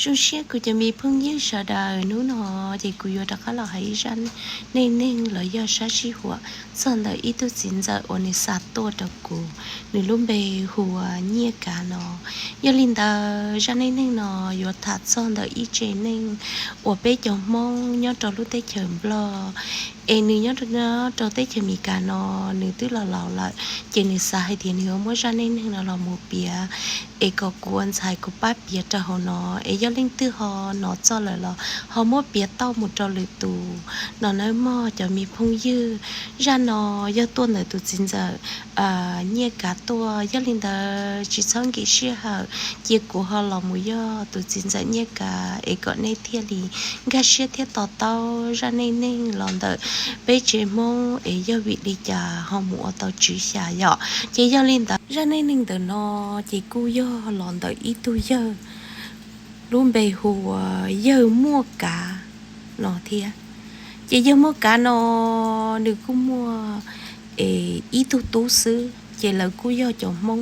Zoo siab kuv cov me phooj ywg sawv daws, hnub no ces kuv yuav rov qab los hais ib zaj neej neeg los yog sab sij huam txog ntawm ib tug txiv ntxawm uas nws xa tuaj rau kuv, nws lub npe hu ua Nyiaj Kav no. Yog li ntawd zaj neej neeg no yuav tham txog ntawm ib tse neej uas peb cov Hmoob nyob rau lub teb chaws Nplog, es nws nyob rau teb chaws Amelikas no, nws twb los laus lawm, ces nws xav hais tias nws yuav muab zaj neej neeg no los mus piav, es kom kuv ua ntxhais kuv pab piav rau hauv no. Es yog leej twg ho hnov txog lawm los ho muab piav tau mus rau lwm tus no nawb mog cov me phooj ywg. Zaj no yog tuaj ntawm tus txiv ntxawm Nyiaj Kav tuaj. Yog li ntawd tsis txhob nkim sij hawm, cia kuv ho los mus yog tus txiv ntxawm Nyiaj Kav es kom nej thiaj li nkag siab thiab to taub zaj neej neeg los ntawm peb tsev Hmoob es yog vim li cas ho mus ua tau tswv xya yom. Ces yog li ntawd zaj neej neeg ntawm no ces kuj yog los ntawm ib tug yawg lub npe hu ua yawg Muaj Kav no thiab. Ces yawg Muaj Kav no nws kuj muaj ib tug tub xwb, ces lawv kuj yog cov Hmoob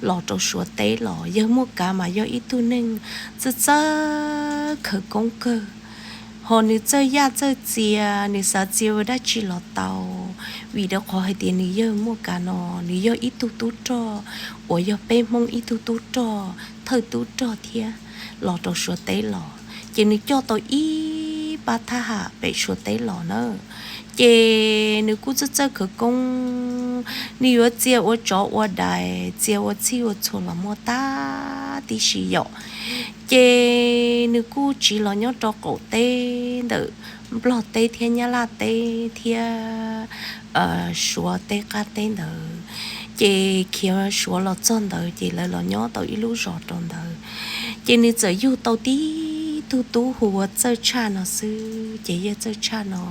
los rau Suav teb los. Yawg Muaj Kav mas yog ib tug neeg txawj txawj khawv koob kawg, ho nws txawj yaj txawj txia, nws xav txia ua dab tsi los tau, vim rau qhov hais tias nws yawg Muaj Kav no nws yog ib tug tub rog uas yog peb Hmoob ib tug tub rog, thawj tub rog thiab los rau Suav teb los. Ces nws coj tau ib pab thab ham pem Suav teb los na. Ces nws kuj txawj txawj khawv koob, nws yuav txia ua tsov ua dais, txia ua txhij ua txhua los muaj tag tib si yom. Ces nws kuj tsiv los nyob rau qaum teb ntawm Nplog teb thiab Nyab Laj teb thiab Suav teb qab teb ntawd. Ces khiav Suav los txog ntawd ces lawv los nyob tau ib lub zos rau ntawd. Ces nws txawm yug tau tib tug tub hu ua Txawj Tshaj no xwb. Ces yawg Txawj Tshaj no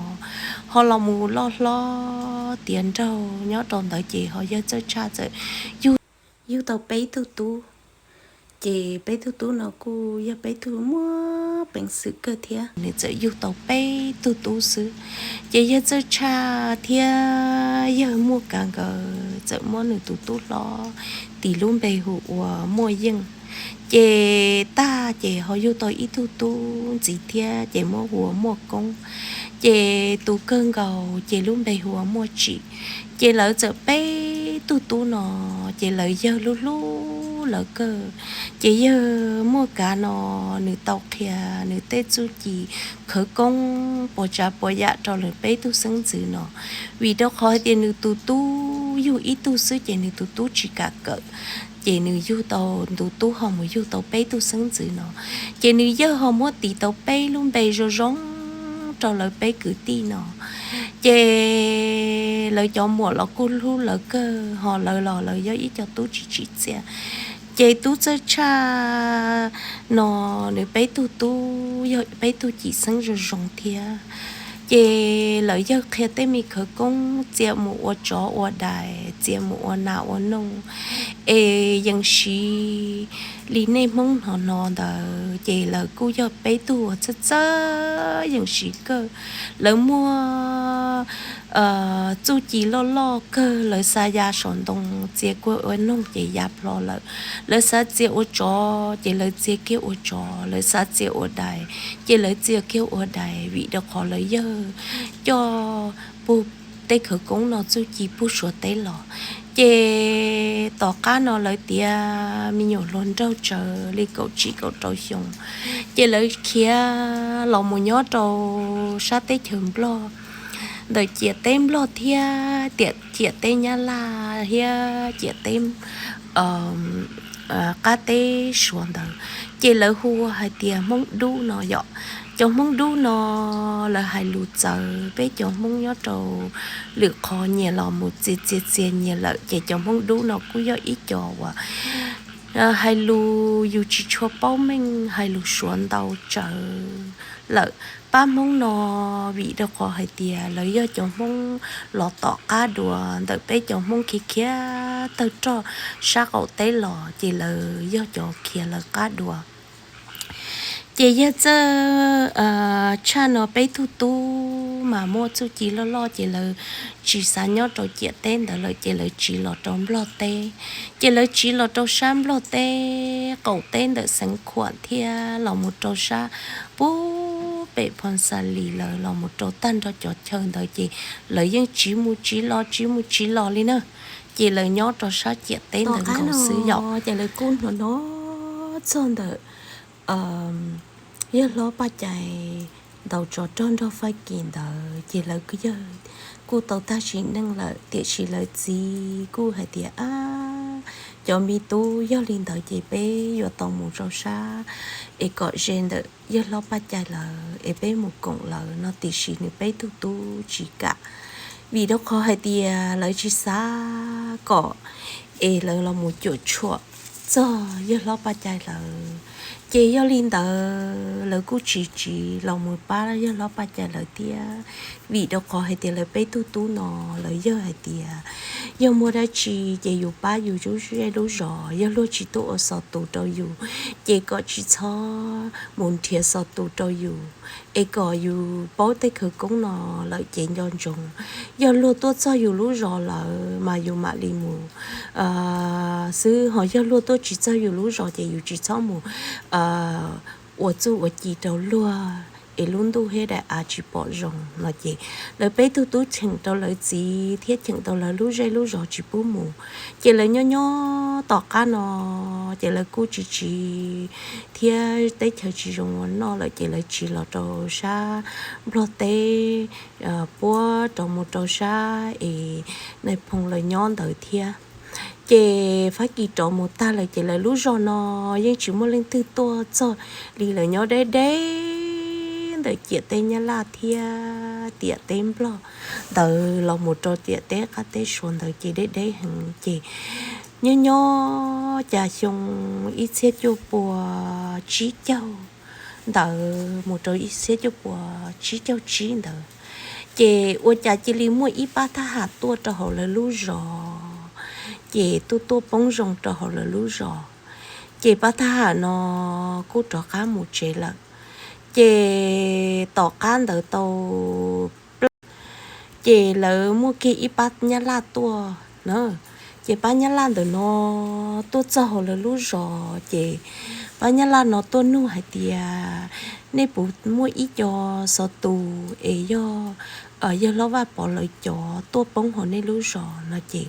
ho los mus loj hlob tiav nraug nyob rau ntawd ces ho yawg Txawj Tshaj txawm yug, yug tau peb tug tub. Ces peb tug tub no kuj yog peb tug muaj peev xwm kawg thiab, nws txawm yug tau peb tug tub xwb. Ces yawg Txawj Tshaj thiab yawg Muaj Kav nkawd txawm muab nws tus tub hlob tis lub npe hu ua Muaj Yeej. Ces tag ces ho yug tau ib tug tub ntxiv thiab ces muab hu ua Muaj Koob. Ces tus kawg nkaus ces lub npe hu ua Muaj Tsim. Ces lawv txawm peb tug tub no, ces lawv yawg hlub hlub lawv kawg. Ces yawg Muaj Kav no nws tau qhia nws tej txuj ci khawv koob puas tsav puas yam rau lawv peb tug xeeb ntxwv no, vim rau qhov hais tias nws tus tub yug ib tug xwb ces nws tus tub tsis kam kawm. Ces nws yug tau, tus tub ho mus yug tau peb tug xeeb ntxwv no. Ces nws yawg ho muab tis tau peb lub npe zoo zoo rau lawv peb kwv tij no. Ces lawv cov muam los kuj hlub lawv kawg, ho lawv los lawv yog ib co tub tsis tsim txiaj. Ces tub Txawj Tshaj no nws peb tug tub yog peb tug cim xeeb zoo zoo thiab. Ces lawv yawg qhia tej me khawv koob txia mus ua tsov ua dais, txia mus ua nas ua noog, es yeej siv li nej Hmoob hnov no ntawd. Ces lawv kuj yog peb tug uas txawj txawj yeej siv kawg. Lawv muaj txuj ci loj loj kawg, lawv xa ya saum ntoo txia kiag ua noog ces ya plho lawm. Lawv xav txia ua tsov ces lawv txia kiag ua tsov, lawv xav txia ua dais ces lawv txia kiag ua dais, vim rau qhov lawv yawg coj puag tej khawv koob no txuj ci puag Suav teb los. Ces tom qab no lawv tiav me nyuam hluas nraug tsawv li kaum tsib kaum rau xyoo, ces lawv khiav los mus nyob rau sab teb chaws Nplog, ntawm ciam teb Nplog thiab tiam ciam teb Nyab Laj thiab ciam teb qab teb Suav ntawd. Ces lawv hu hais tias Hmoob Dub no yom. Cov Hmoob Dub no lawv hais lus txawv, peb cov Hmoob nyob rau lwm qhov nyias los mus txia txia txia nyias lawm, ces cov Hmoob Dub no kuj yog ib co uas hais lus yus tsis tshua paub meej, hais lus Suav ntau tsawv lawm. Pab Hmoob no vim rau qhov hais tias lawv yog cov Hmoob los tom qab dua ntawm peb cov Hmoob khiav khiav tawg roj sab qaum teb los, ces lawv yog cov khiav lawv qab dua. Ces yawg Txawj Tshaj no peb tug tub mas muaj txuj ci loj loj ces lawv tsis xav nyob rau ciam teb ntawd lawm ces lawv tsiv los rau Nplog teb. Ces lawv tsiv los rau sab Nplog teb qaum teb ntawm Xeev Khuam thiab los mus rau sab pub pem Phoo Xa Lis lawm los mus rau tag nrho cov chaw ntawd ces lawv yeej tsiv mus tsiv los tsiv mus tsiv los li na. Ces lawv nyob rau sab ciam teb ntawd nkaus xwb yom. Ces lawv kuj hnov hnov txog ntawm yawg hlob Paj Cai ntaus tsov rog nrog Fab Kis ntawd ces lawv yawg kuj tau tag sim neej lawm tiam sis lawv txiv kuj hais tias, Ab, cov me tub, yog li ntawd ces peb yuav tau mus rau sab es kom ze ntawm yawg hlob Paj Cai lawv es peb mus koom lawv no tiam sis nws peb tug tub tsis kam, vim rau qhov hais tias lawv tsis xav kom es lawv los mus cuam tshuam txog yawg hlob Paj Cai lawv. Ces yog li ntawd lawv kuj tsis tsiv los mus pab yawg hlob Paj Cai lawv thiab, vim rau qhov hais tias lawv peb tug tub no lawv yawg hais tias yog muaj dab tsi ces yus pab yus lub zej lub zos, yog luag tsis tuaj ua xov tus rau yus ces kom tsis txhob mus nrhiav xov tus rau yus, es kom yus paub tej khawv koob no lawm ces nco ntsoov, yog luag tuaj txog yus lub zos lawm mas yus mam li mus xwb, ho yog luag tuaj tsis txog yus lub zos ces yus tsis txhob mus ua txuj ua ci rau luag es lub ntuj thiab daim av tsis pom zoo no ces lawv peb tug tub cheem rau lawv txiv thiab cheem rau lawv lub zej lub zos tsis pub mus. Ces lawv nyob nyob tom qab no ces lawv kuj tsis tsiv thiab teb chaws tsis zoo ua noj lawm ces lawv tsiv los rau sab Nplog teb puab rov mus rau sab es nais phoo lawv nyob ntawd thiab. Ces Fab Kis rov mus tag lawm ces lawv lub zos no yeej tsis muaj leej twg tuaj txog li, lawv nyob deb deb ntawm ciam teb Nyab Laj thiab ciam teb Nplog ntawd los mus rau ciam teb qab teb Suav ntawd ces deb deb heev ces nyob nyob cas xyoo ib txhiab cuaj pua tsib caug ntawd mus rau ib txhiab cuaj pua tsib caug tsib ntawd, ces ua cas cia li muaj ib pab thab ham tuaj rau hauv lawv lub zos, ces tuaj tuaj poob zoo rau hauv lawv lub zos. Ces pab thab ham no kuj rov qab mus tsev lawm. Ces tom qab ntawd tau plaub, ces lawv muaj kiag ib pab Nyab Laj tuaj na. Ces pab Nyab Laj ntawm no tuaj txog hauv lawv lub zos ces pab Nyab Laj no tuaj nug hais tias, Nej puas muaj ib co xov tus es yog yawg Hlob Vaj Pov lawv cov tuaj poob hauv nej lub zos no? Ces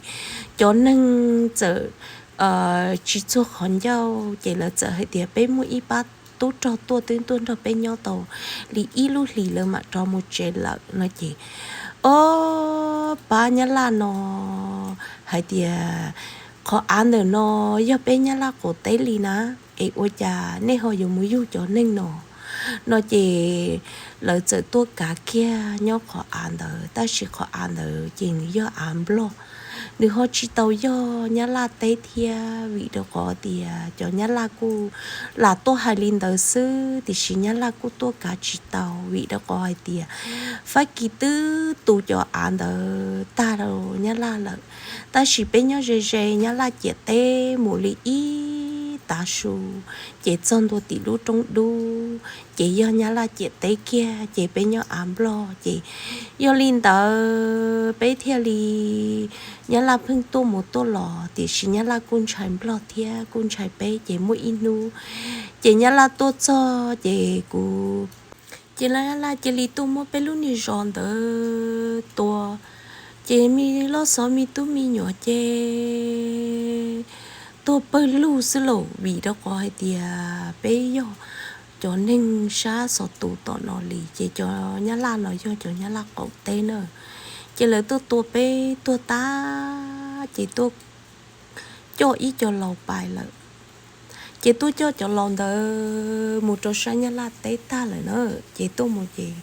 cov neeg txawm tsis txuag qhov ncauj ces lawv txawm hais tias, Peb muaj ib pab tub rog tuaj twb tuaj nrog peb nyob tau li ib lub hlis lawv mam rov mus tsev lawm no. Ces ob pab Nyab Laj no hais tias, Qhov av ntawm no yog peb Nyab Laj qaum teb li na, es ua cas nej ho yuav mus yug cov neeg no? No ces lawv txawm tuaj kav kiag nyob qhov av ntawd, tab sis qhov av ntawd ces nws yog av Nplog, nws ho tsis tau yog Nyab Laj teb thiab, vim rau qhov tias cov Nyab Laj kuj lam tuaj hais li ntawd xwb, tiam sis Nyab Laj kuj tuaj kav tsis tau, vim rau qhov hais tias Fab Kis twb tu cov av ntawd tag rau Nyab Laj lawm. Tab sis peb nyob ze ze Nyab Laj ciam teb mus li ib tav su, ces txog ntua tim lub roob dub, ces yog Nyab Laj ciam teb kiag, ces peb nyob av Nplog. Ces yog li ntawd peb thiaj li, Nyab Laj pheej tuaj mus tuaj los, tiam sis Nyab Laj kuj ntshai Nplog thiab kuj ntshai peb. Ces muaj ib hnub ces Nyab Laj tuaj txog ces kuv, ces Nyab Laj cia li tuaj muab peb lub niag zos ntawd tua, ces me loj xov me tub me nyuam ces tuag pawg lug xwb lauj, vim rau qhov hais tias peb yog cov neeg sab xov tus tom no li, ces cov Nyab Laj no yog cov Nyab Laj qaum teb na. Ces lawv tuaj tua peb tuag tag ces tuaj coj ib co laus pais lawm. Ces tuaj coj cov laus ntawd mus rau sab Nyab Laj teb tag lawm na, ces tuaj mus ces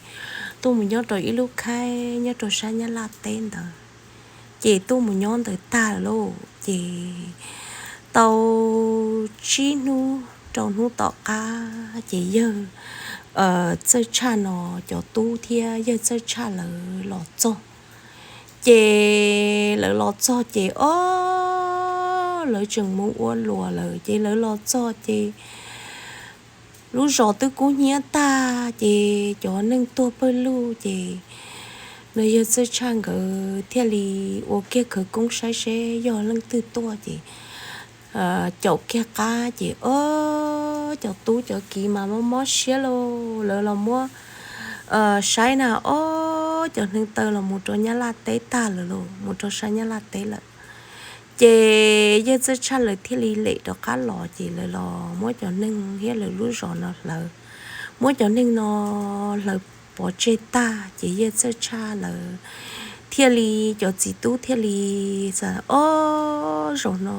tuaj mus nyob rau ib lub khaib nyob rau sab Nyab Laj teb ntawd, ces tuaj mus nyob ntawd tag lawm lauj. Ces tau tsib hnub rau hnub tom qab ces yawg Txawj Tshaj no cov tub thiab yawg Txawj Tshaj lawv los txog. Ces lawv los txog ces ob, lawv tseem mus ua luam lawm, ces lawv los txog ces lub zos twb kub hnyiab tag, ces cov neeg tuag pawg lug ces Los yawg Txawj Tshaj nkawd thiaj li ua kiag khawv koob saib seb yog leej twg tuaj ces caum kiag qab ces o, cov tub cov kiv mas mob mob siab lauj, lawv los muab saib na o, cov hneev taw los mus rau Nyab Laj teb tag lawm lauj, mus rau sab Nyab Laj teb lawm. Ces yawg Txawj Tshaj lawv thiaj li lem rov qab los ces lawv los muab cov neeg thiab lawv lub zos no hlawv, muab cov neeg no hlawv pov tseg tag ces yawg Txawj Tshaj lawv thiaj li, cov txiv tub thiaj li xav, o, zaum no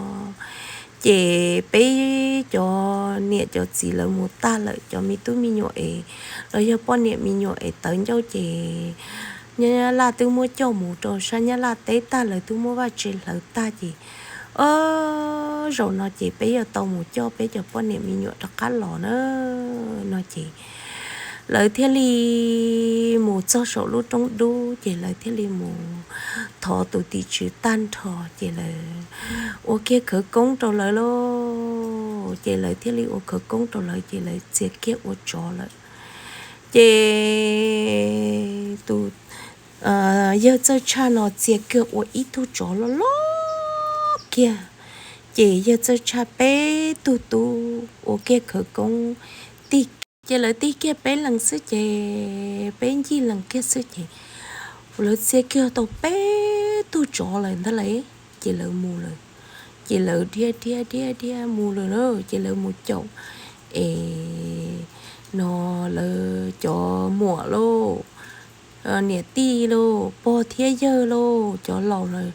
ces peb cov niam cov txiv lawv mus tag lawm, cov me tub me nyuam es los yog poj niam me nyuam es tawv ncauj ces Nyab Laj twb muab coj mus rau sab Nyab Laj teb tag, lawv twb muab vaj tse hlawv tag ces o, zaum no ces peb yuav tau mus coj peb cov poj niam me nyuam rov qab los na no ces lawv thiaj li mus txog saum lub roob dub ces lawv thiaj li mus thov tus tim tswv tag nrho ces lawv ua kiag khawv koob rau lawv lauj, ces lawv thiaj li ua khawv koob rau lawv ces lawv txia kiag ua tsov lawm. Ces tus yawg Txawj Tshaj no txia kiag ua ib tug tsov loj loj kiag, ces yawg Txawj Tshaj peb tug tub ua kiag khawv koob tig kiag, ces lawv tig kiag peb leeg xwb ces peb ncig lees kiag xwb ces lawv txia kiag tau peb tug tsov lawm ntag lauj, ces lawv mus lawm. Ces lawv dhia dhia dhia dhia mus lawm na, ces lawv mus caum es no lawv cov muam lauj, niam tij lauj, pog thiab yawg lauj, cov laus lawv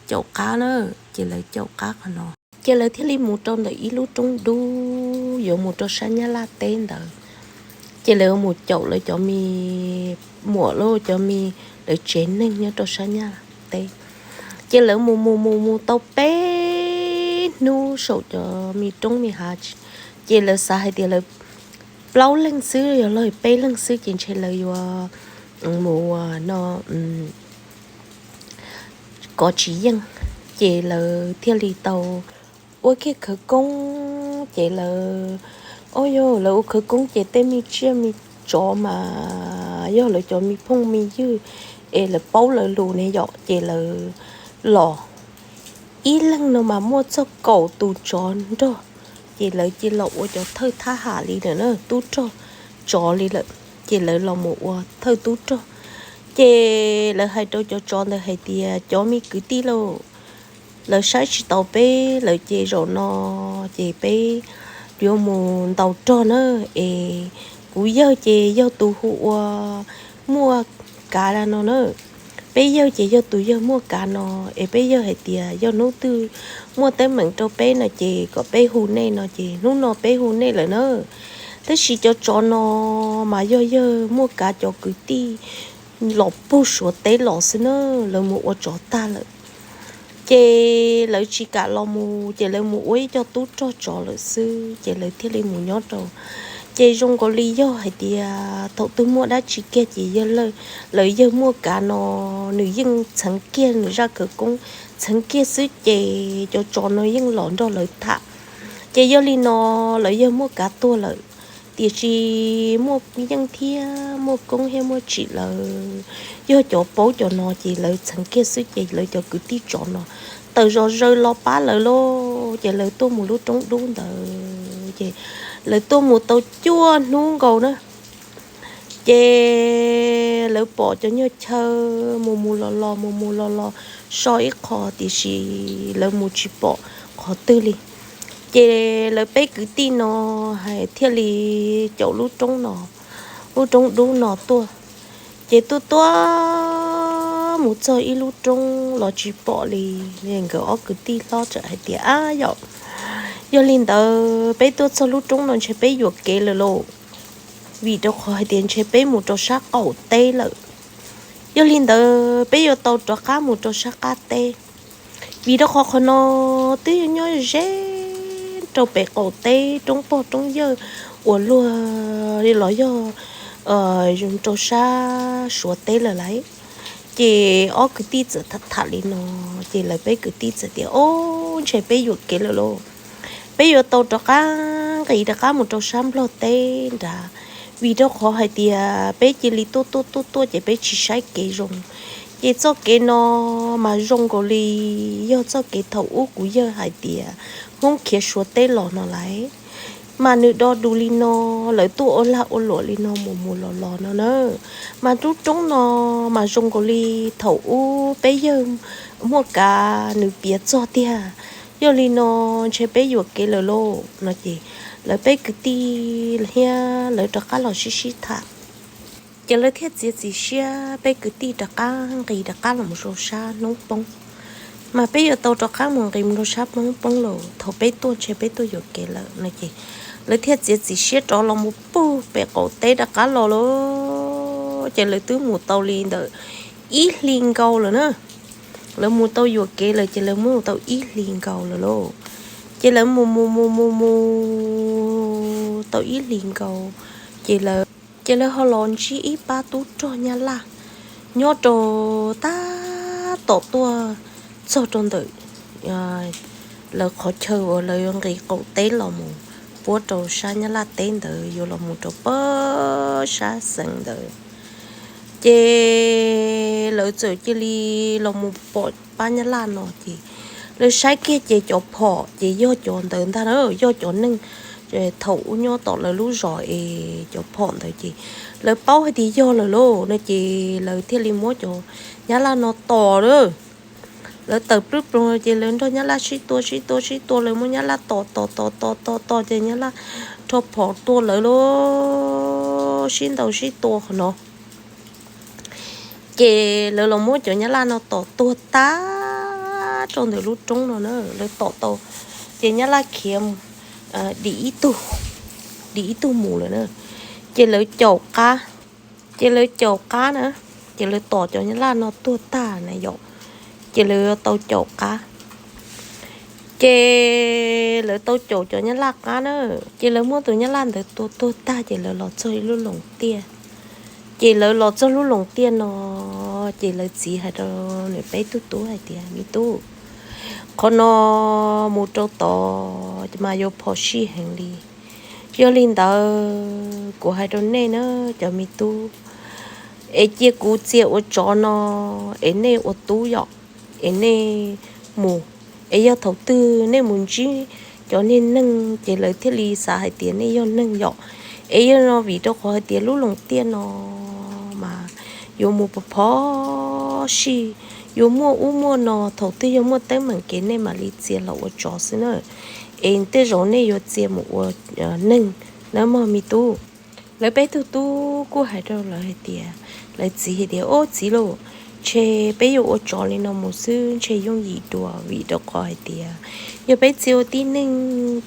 caum qab na, ces lawv caum qab qhov no. Ces lawv thiaj li mus rau ntawm ib lub roob dub yuav mus rau sab Nyab Laj teb ntawd. Ces lawv mus caum lawv cov me muam lauj, cov me, lawv tsev neeg nyob rau sab Nyab Laj teb. Ces lawv mus mus mus mus tau peb hnub saum cov me roob me hav, ces lawv xav hais tias lawv plaub leeg xwb, yog los peb leeg xwb ces ntshe lawv yuav mus no kov tsis yeej. Ces lawv thiaj li tau ua kiag khawv koob, ces lawv, o yog lawv ua khawv koob ces tej me tsiaj me tsov mas yog lawv cov me phooj me ywg es lawv paub lawv lus ne yom, ces lawv los ib leeg no mas muaj txog kaum tus tsov nrog, ces lawv cia los ua cov thawj thab ham li lawm na, tub rog tsov li lawm, ces lawv los mus ua thawj tub rog. Ces lawv hais rau cov tsov ntawd hais tias, cov me kwv tij lauj, lawv saib tsis taus peb lawm ces zaum no ces peb yuav mus ntaus rog na, es kuv yawg ces yog tus hu ua Muaj Kav no na. Peb yawg ces yog tus yawg Muaj Kav no, es peb yawg hais tias yog hnub twg muaj teeb meem rau peb no ces kom peb hu nej no ces hnub no peb hu nej lawm na. Tab sis cov tsov no mas yog yawg Muaj Kav cov kwv tij los puag Suav teb los xwb na, lawv mus ua tsov tag lawm. Ces lawv tsis kam los mus, ces lawv mus ua ib co tub rog tsov lawm xwb, ces lawv thiaj li mus nyob rau. Ces zoo nkaus li yog hais tias thaum twg muaj dab tsi kiag ces yawg, lawv yawg Muaj Kav no nws yeej txheev kiag nws zaj khawv koob, txheev kiag xwb ces cov tsov no yeej los nrog lawv tham. Ces yog li no lawv yawg Muaj Kav tuag lawm, tiam sis Muaj Yeej thiab Muaj Koob thiab Muaj Tsim lawv yog cov paub cov no ces lawv txheev kiag xwb ces lawv cov kwv tij tsov no tawm zom zaws los pab lawv lauj. Ces lawv tuaj mus lub roob dub ntawd ces lawv tuaj mus tau cuaj hnub nkaus na. Ces lawv pom cov nyuag chaw mus mus los los mus mus los los so ib qho, tiam sis lawv mus tsis pom qhov twg li. Ces lawv peb kwv tij no hais thiaj li caum lub roob no, lub roob dub no tuaj. Ces tuaj tuaj mus txog ib lub roob los tsis pom li. Nkawd ob kwv tij hlob txawm hais tias, ab yom, yog li ntawd peb tuaj txog lub roob no ntshe peb yuam kev lawm lauj, vim rau qhov hais tias ntshe peb mus rau sab qaum teb lawm. Yog li ntawd peb yuav tau rov qab mus rau sab qab teb, vim rau qhov qhov no twb yog nyob ze rau pem qaum teb roob pog roob yawg uas luag li los yog rau sab Suav teb lawm lauj. Ces ob kwv tij txawm tham tham li no, ces lawv peb kwv tij txawm tias, ob, ntshe peb yuam kev lawm lauj, peb yuav tau rov qab nqis rov qab mus rau sab Nplog teb nrad, Vim rau qhov hais tias peb cia li tuaj tuaj tuaj tuaj ces peb tsis saib kev zoo. Ces txoj kev no mas zoo nkaus li yog txoj kev thaum ub kuv yawg hais tias Hmoob khiav Suav teb los no lauj. Mas nws do dus li no, lawv tuaj ua lag ua luam li no mus mus los los no na. Mas lub roob no mas zoo nkaus li thaum ub peb yawg Muaj Kav nws piav txog tiag. Yog li no ntshe peb yuam kev lawm lauj no ces lawv peb kwv tij thiab lawv rov qab los sib sib tham. Ces lawv thiaj txiav txim siab peb kwv tij rov qab nqis rov qab los rau sab hnub poob. Mas peb yuav tau rov qab mus nqis mus rau sab hnub poob lawm, thaum peb tuaj ntshe peb tuaj yuam kev lawm no ces lawv thiaj txiav txim siab rov los mus pug pem qaum teb rov qab los lauj. Ces lawv twb mus tau li ntawm ib hlis nkaus lawm na. Lawv mus tau yuam kev lawm ces lawv mus tau ib hlis nkaus lawm lauj. Ces lawv mus mus mus mus mus tau ib hlis nkaus, ces lawv, ces lawv ho los ntsib ib pab tub rog Nyab Laj nyob rau tab tom tuaj txog rau ntawm lawv qhov chaw uas lawv yuav nqis qaum teb los mus puab rau sab Nyab Laj teb ntawd yuav los mus rau pab sab xeev ntawd. Ces lawv txawm cia li los mus pom pab Nyab Laj no ces lawv saib kiag ces cov phom ces yog cov ntawd ntag na, yog cov neeg thaum ub nyob tom lawv lub zos es cov phom ntawd ces lawv paub hais tias yog lawm lauj no ces lawv thiaj li muab cov Nyab Laj no tom lawm. Lawv tawm plub ploog ces lawv nrog Nyab Laj sib tua sib tua sib tua, lawv muab Nyab Laj tom tom tom tom tom tom ces Nyab Laj rho phom tua lawv lauj, sib ntaus sib tua qhov no. Ces lawv los muab cov Nyab Laj no tom tuag tag rau ntawm lub roob no na, lawv tom tau. Ces Nyab Laj khiav dim ib tug, dim ib tug mus lawm na. Ces lawv caum qab, ces lawv caum qab na, ces lawv tom cov Nyab Laj no tuag tag na yom, ces lawv tau caum qab. Ces lawv tau caum cov Nyab Laj qab na, ces lawv muab tus Nyab Laj ntawd tua tuag tag ces lawv los txog ib lub loos tiaj. Ces lawv los txog lub loos tiaj no, ces lawv txiv hais rau nws peb tug tub hais tias, me tub, qhov no mus rau tod mas yuav phom sij heev li. Yog li ntawd kuv hais rau nej na cov me tub, es cia kuv txia ua tsov no, es nej ua tub yom, es nej mus, es yog thaum twg nej mus ntsib cov niag neeg ces lawv thiaj li xav hais tias nej yog neeg yom. Es yog no vim rau qhov hais tias lub loos tiaj no mas yuav mus phom phom sij, yuv muaj ub muaj no, thaum twg yog muaj teeb meem ces nej mam li txia los ua tsov xwb na. Es tej zaum nej yuav txia mus ua neeg nawb mog me tub. Lawv peb tug tub kuj hais rau lawv hais tias, lawv txiv hais tias, ob txiv lauj, ntshe peb yuav ua tsov li no mus xwb ntshe yooj yim dua, vim rau qhov hais tias yog peb txia ua tib neeg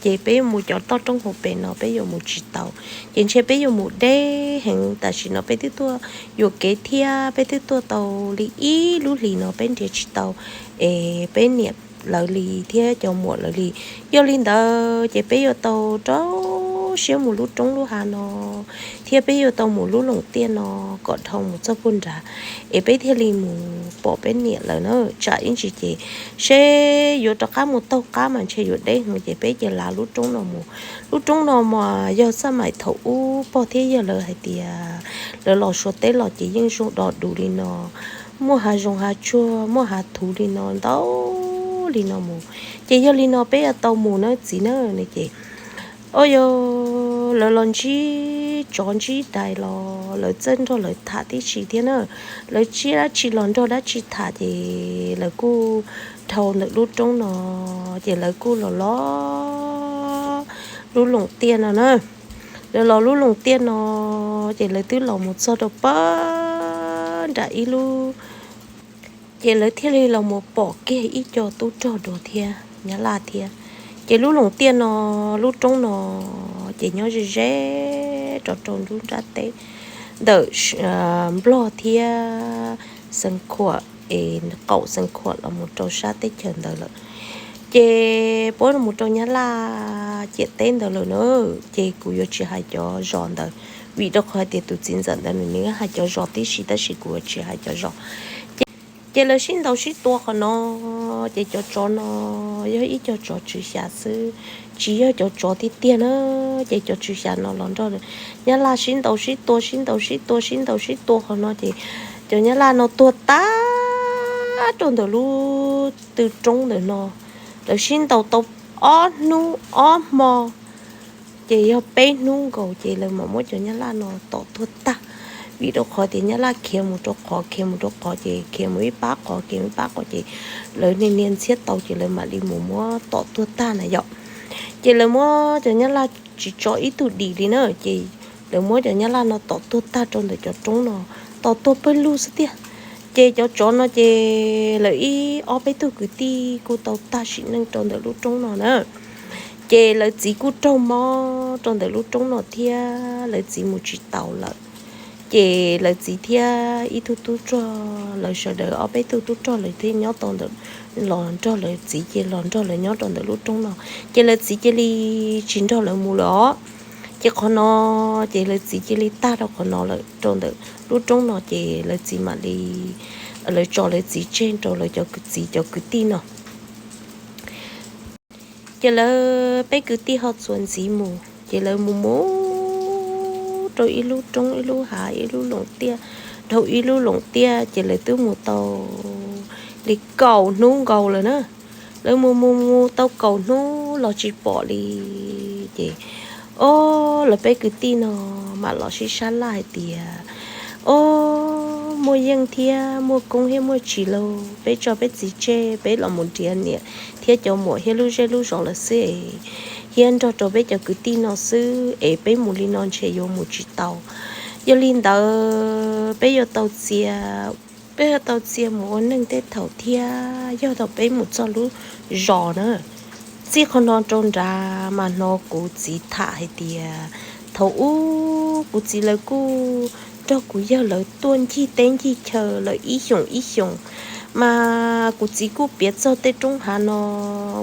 ces peb yuav mus cov toj roob hauv pes no peb yuav mus tsis tau, ces ntshe peb yuav mus deb heev. Tam sim no peb twb tuaj yuam kev thiab peb twb tuaj tau li ib lub hlis no peb nrhiav tsis tau es peb niam lawv li thiab cov muam lawv li. Yog li ntawd ces peb yuav tau rau siab mus lub roob lub hav no, thiab peb yuav tau mus lub loos tiaj no kom dhau mus txog puag nrad, es peb thiaj li mus pom peb niam lawv na. Tsam ib ntsis ces seb yuav rov qab mus taug qab mas ntshe yuav deb heev ces peb cia lav lub roob no mus. Lub roob no mas yog xab maim thaum ub pog thiab yawg lawv hais tias lawv los Suav teb los ces yeej zoo do dus li no, muaj hav zoov hav tsuag muaj hav thuv li no ntau li no mus. Ces yog li no peb yuav tau mus na txiv na. Ces o yog lawv los ntsib tsov ntsib dais los lawv txawj nrog lawv tham tib si thiab na. Lawv ntsib dab tsi los nrog dab tsi tham ces lawv kuj dhau ntawm lub roob no, ces lawv kuj los los lub loos tiaj no na. Lawv los lub loos tiaj no, ces lawv twb los mus txog rau pab nram ib lub, ces lawv thiaj li los mus pom kiag ib co tub rog dua thiab Nyab Laj thiab. Ces lub loos tiaj no, lub roob no ces nyob ze ze rau rau nruab nrab teb ntawm Nplog thiab Xeev Khuam, es qaum Xeev Khuam los mus rau sab teb chaws ntawd lawm. Ces puab mus rau Nyab Laj ciam teb ntawd lawm na. Ces kuv yuav tsis hais cov zos ntawd, vim rau qhov hais tias tus txiv ntxawm ntawd nws nws hais cov zos tib si tab sis kuv yuav tsis hais cov zos. Ces Ces lawv sib ntaus sib tua qhov no, ces cov tsov no yog ib co tsov tswv xya xwb, tsis yog cov tsov tiag tiag na. Ces cov tswv xya no los nrog nyab laj sib ntaus sib tua, sib ntaus sib tua, sib ntaus sib tua qhov no ces cov nyab laj no tuag tag rau ntawm lub tw roob ntawm no. Lawv sib ntaus tau ob hnub ob hmo, ces yog peb hnub nkaus ces lawv mam muab cov nyab laj no tom tuag tag. Vim rau qhov tias nyab laj khiav mus rau qhov, khiav mus rau qhov ces khiav mus ib pab qhov, khiav mus ib pab qhov ces lawv niaj niaj ntxhiab tau ces lawv mam li mus muab tom tuag tag na yom. Ces lawv muab cov nyab laj tsis tso ib tug dim li na, ces lawv muab cov nyab laj no tom tuag tag rau ntawm cov roob no, tom tuag pawg lug xwb tiag. Ces cov tsov no ces lawv ib ob peb tug kwv tij kuj tau tag sim neej rau ntawm lub roob no na. Ces lawv txiv kuj raug mob rau ntawm lub roob no thiab, lawv txiv mus tsis taus lawm. Ces lawv txiv thiab ib tug tub rog, lawv sawv daws ob peb tug tub rog lawv thiaj nyob tau ntawm, los nrog lawv txiv ces los nrog lawv nyob rau ntawm lub roob no. Ces lawv txiv cia li tsis nrog lawv mus lawm os. Ces qhov no ces lawv txiv cia li tag rau qhov no lawm, rau ntawm lub roob no ces lawv txiv mam li, lawv tso lawv txiv tseg rau lawv cov kwv txiv cov kwv tij no. Ces lawv peb kwv tij ho txuas ntxiv mus, ces lawv mus mus rau ib lub roob ib lub hav ib lub loos tiaj, dhau ib lub loos tiaj, ces lawv twb mus tau li kaum hnub nkaus lawm na. Lawv mus mus mus tau kaum hnub los tsis pom li. Ces o, lawv peb kwv tij no mam los sib sab laj hais tias, o, muaj yeej thiab muaj koob thiab muaj tsim lauj, peb tso peb txiv tseg peb los mus nrhiav niam thiab cov muam thiab lub zej lub zos lawm xwb es, thiab nrog rau peb cov kwv tij no xwb es peb mus li no ntshe yuav mus tsis tau. Yog li ntawd peb yuav tau txia, peb yuav tau txia mus ua neej tej thaum thiab yog thaum peb mus txog lub zos na. Txij qhov no rau nrad mas hnov kuv txiv tham hais tias, thaum ub kuv txiv lawv kuj nrog kuv yawg lawv tuaj ncig teb ncig chaw lawm ib xyoos ib xyoos, mas kuv txiv kuj piav txog tej roob hav no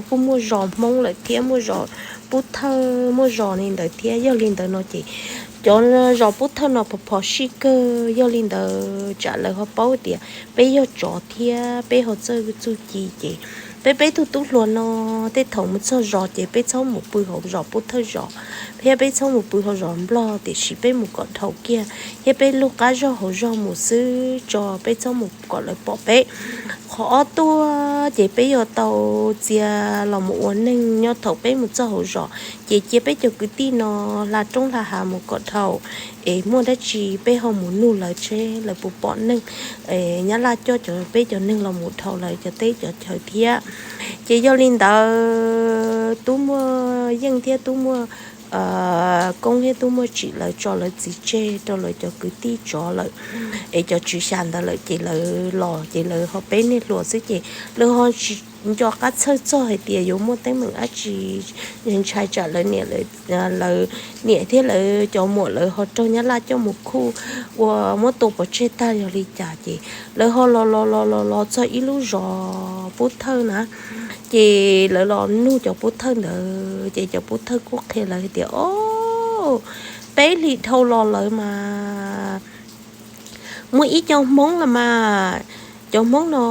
kuj muaj zos Hmoob lawm thiab muaj zos Pub Thawj muaj zos li ntawd thiab. Yog li ntawd no ces cov zos Pub Thawj no phom phom sij kawg. Yog li ntawd tsam lawv ho paub tias peb yog tsov thiab peb ho txawj txuj ci ces peb peb tug tub hluas no tej thaum mus txog zos ces peb txhob mus pw hauv zos Pub Thawj zos, thiab peb txhob mus pw hauv zos Nplog, tiam sis peb mus kom dhau kiag thiab peb lug qab zog hauv zog mus xwb tso, peb txhob mus kom lawv pom peb. Qhov ob tuaj ces peb yuav tau txia los mus ua neej nyob thaum peb mus txog hauv zos, ces cia peb cov kwv tij no hla roob hla hav mus kom dhau, es muaj dab tsi peb ho mus nug lawv seb lawv puas pom neeg, nyab laj coj cov peb cov neeg los mus dhau lawv cov teb cov chaw thiab. Ces yog li ntawd tub muaj yeej thiab tub muaj koob thiab tub muaj tsim lawv tso lawv txiv tseg rau lawv cov kwv tij tsov lawm, es cov tswv xya ntawd lawm ces lawv los ces lawv ho peb niag hluas xwb ces lawv ho tsis nco qab txhawj txog hais tias yuav muaj teeb meem dab tsi, ntshai tsam lawv niam, lawv niam thiab lawv cov muam lawv ho raug nyab laj coj mus khuj ua muab tua pov tseg tag yog li cas ces lawv ho los los los los los txog ib lub zos Pub Thawj na. Ces lawv los nug cov Pub Thawj ntawd ces cov Pub Thawj kuj qhia lawv hais tias, o, peb hlis dhau los lawm mas muaj ib co Hmoob los mas, cov Hmoob no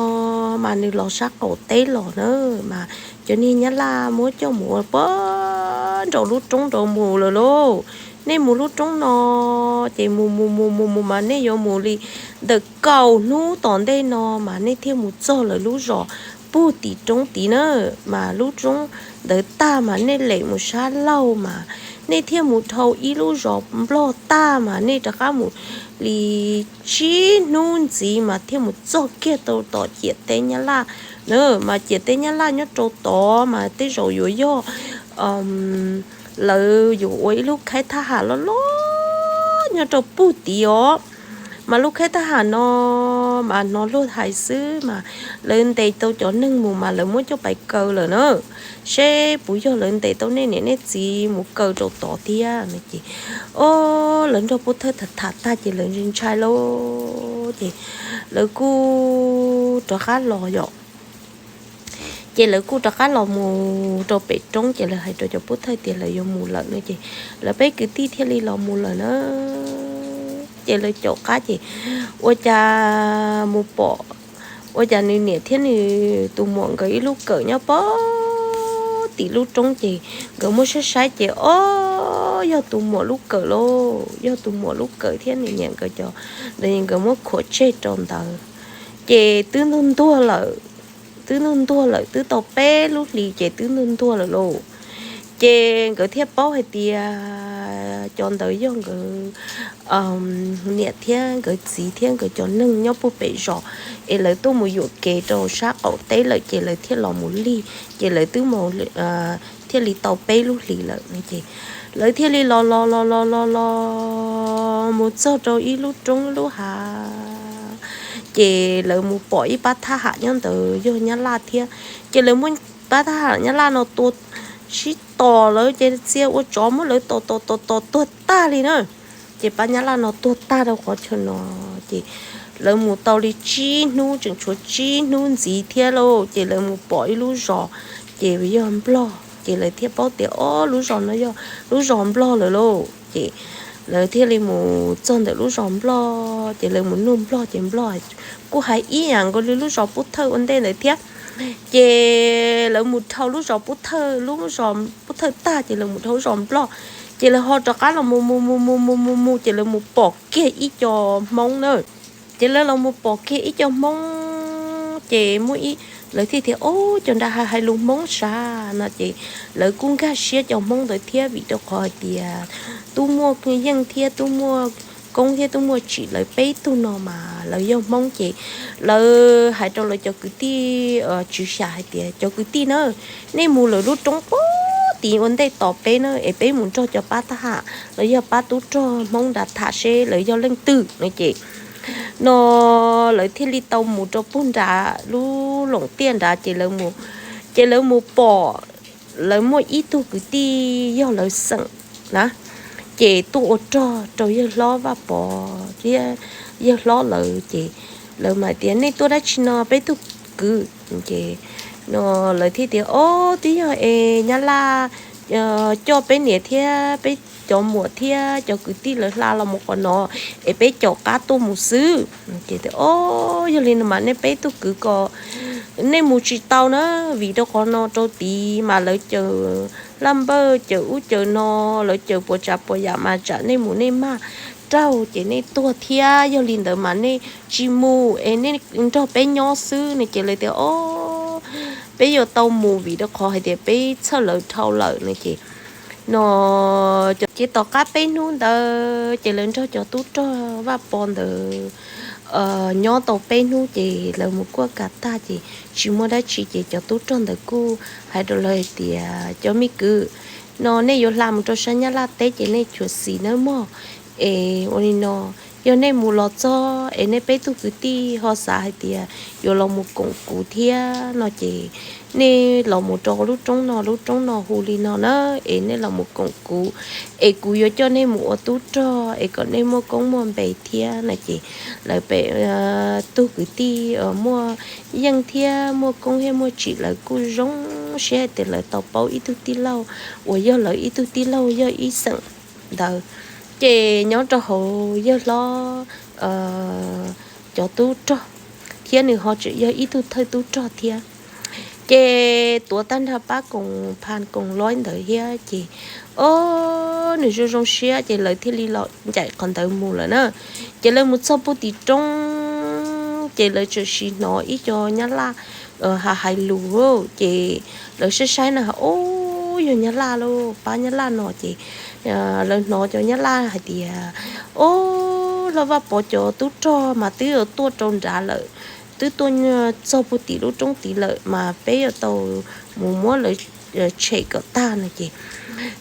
mas nws los sab qaum teb los na, mas cov niag nyab laj muab coj mus ua puag nraum lub roob nraud mus lawm lauj. Nej mus lub roob no ces mus mus mus mus mus mas nej yuav mus li ntawm kaum hnub tom ntej no mas nej thiaj mus txog lawv lub zos puag tim roob tid na. Mas lub roob ntawd tag mas nej lem mus sab laug mas nej thiaj mus dhau ib lub zos Nplog tag mas nej rov qab mus li tsib hnub ntxiv mas thiaj mus txog kiag tau tom ciam teb nyab laj na. Mas ciam teb nyab laj nyob rau tod mas tej zaum yuav yog lawv yuav ua ib lub khaib thab ham loj loj nyob rau puag tid os. Mas lub khaib thab ham no mas hnov luag hais xwb mas lawv ntes tau cov neeg mus mas lawv muab coj pais kaw lawm na. Seb puas yog lawv ntes tau nej niam nej txiv mus kaw rau tod thiab no ces, o, lawv nrog Pub Thawj tham tham tag ces lawv ntshai ntshai lauj ces lawv kuj rov qab los yom. Ces lawv kuj rov qab los mus rau pem roob ces lawv hais rau cov Pub Thawj tias lawv yuav mus lawm no ces lawv peb kwv tij thiaj li los mus lawm na. Ces lawv caum qab ces ua cas mus pom ua cas nws niam thiab nws tus muam nkawd ib lub kawm nyob pog tim lub roob ces nkawd muab saib saib ces ob, yog tus muam lub kawm lauj, yog tus muam lub kawm thiab nws niam nkawd cov, nkawd muab khuam tseg rau ntawd. Ces twb ntuag ntuag lawm, twb ntuag ntuag lawm, twb tau peb lub hlis ces twb ntuag ntuag lawm lauj. Ces nkawd thiaj paub hais tias cov ntawd yog nkawd niam thiab nkawd txiv thiab nkawd cov neeg nyob puag pem zos, es lawv tuaj mus yuam kev rau sab qaum teb lawm ces lawv thiaj los mus lig, ces lawv twb mus thiaj li tau peb lub hlis lawm no ces lawv thiaj li los los los los los los mus txog rau ib lub roob lub hav, ces lawv mus pom ib pab thab ham nyob ntawd yog nyab laj thiab, ces lawv muab pab thab ham nyab laj no tua sib tom lawv ces txia ua tsov muab lawv tom tom tom tom tuag tag li na. Ces pab nyab laj no tuag tag rau qhov chaw no, ces lawv mus tau li tsib hnub, tseem tshuav tsib hnub ntxiv thiab lauj, ces lawv mus pom ib lub zos, ces yog nplog, ces lawv thiaj paub tias ob, lub zos no yog lub zos nplog lawm lauj. Ces lawv thiaj li mus txog ntawm lub zos nplog, ces lawv mus nug nplog ces nplog kuj hais ib yam nkaus li lub zos pub thawj ua ntej ntawd thiab. Ces lawv mus dhau lub zos pub thawj, lub zos pub thawj tag ces lawv mus dhau lub zos nplog, ces lawv ho rov qab los mus mus mus mus mus mus mus ces lawv mus pom kiag ib co hmoob na. Ces lawv los mus pom kiag ib co hmoob ces muaj ib, lawv thiaj tias ob, cov nram hav hais lus hmoob sav no ces lawv kuj nkag siab cov hmoob ntawd thiab vim rau qhov hais tias tub muaj yeej thiab tub muaj koob thiab tub muaj tsim lawv peb tug no mas lawv yog hmoob ces lawv hais rau lawv cov kwv tij tswv xyas hais tias cov kwv tij na, nej mus lawm lub roob pub tim ua ntej tos peb na es peb mus nrog cov pab thab ham los yog pab tub rog hmoob nrad tham seb lawv yog leej twg no ces no lawv thiaj li tau mus rau puag nrad lub loos tiaj nrad ces lawv mus, ces lawv mus pom lawv muaj ib tug kwv tij yog lawv xeem na, ces tuaj ua rog rau yawg hlob Vaj Pov thiab yawg hlob lawv ces lawv mam tias nej tuaj dab tsi no peb tug kwv ces no lawv thiaj tias ob, twb yog es nyab laj coj peb niam thiab peb cov muam thiab cov kwv tij lawv hla los mus qhov no es peb caum qab tuaj mus xwb. Ces ob, yog li no mas nej peb tug kwv ko nej mus tsis tau na, vim rau qhov no rau tid mas lawv caws laj npawj caws ub caws no, lawv caws puas tsav puas yam mas tsam nej mus nej mag raug ces nej tuag thiab. Yog li ntawd mas nej tsis mus es nej nrog peb nyob xwb no ces lawv tias ob, peb yuav tau mus vim rau qhov hais tias peb txhawj lawv dhau lawm no ces no ces tom qab peb hnub ntawd ces lawv nrog cov tub rog Vaj Pov ntawd nyob tau peb hnub ces lawv mus kuaj kav tag ces tsis muaj dab tsi ces cov tub rog ntawd kuj hais rau lawv hais tias cov me kwv, no nej yuav hla mus rau sab Nyab Laj teb ces nej tsuas xis nawb mog. Es ua li no, yog nej mus los txog es nej peb tug kwv tij ho xav hais tias yuav los mus koom kuv thiab no ces nej los mus rau lub roob no, lub roob no hu li no na, es nej los mus koom kuv es kuv yuav coj nej mus ua tub rog es kom nej muaj koob muaj npe thiab no ces lawv peb tug kwv tij muaj yeej thiab muaj koob thiab muaj tsim lawv kuj zoo siab hais tias lawv tau paub ib tug tij laug uas yog lawv ib tug tij laug yog ib xeem ntawd. Ces nyob rau hauv yawg hlob cov tub rog thiab nws ho tseem yog ib tug thawj tub rog thiab. Ces tuav tag nrho pab koom phas koom loib ntawd thiab ces ob, nws zoo zoo siab ces lawv thiaj li los ncaim qhov ntawd mus lawm na. Ces lawv mus txog puag tim roob ces lawv txawm sis hnov ib co Nyab Laj hais lus ces lawv saib saib na, ob, yog Nyab Laj lauj, pab Nyab Laj no ces lawv hnov cov Nyab Laj hais tias ob, hlob Vaj Pov cov tub rog mas twb yuav tuaj rau nrad lawm, twb tuaj txog puag tim lub roob tid lawm mas peb yuav tau mus muab lawv tshem kom tag no ces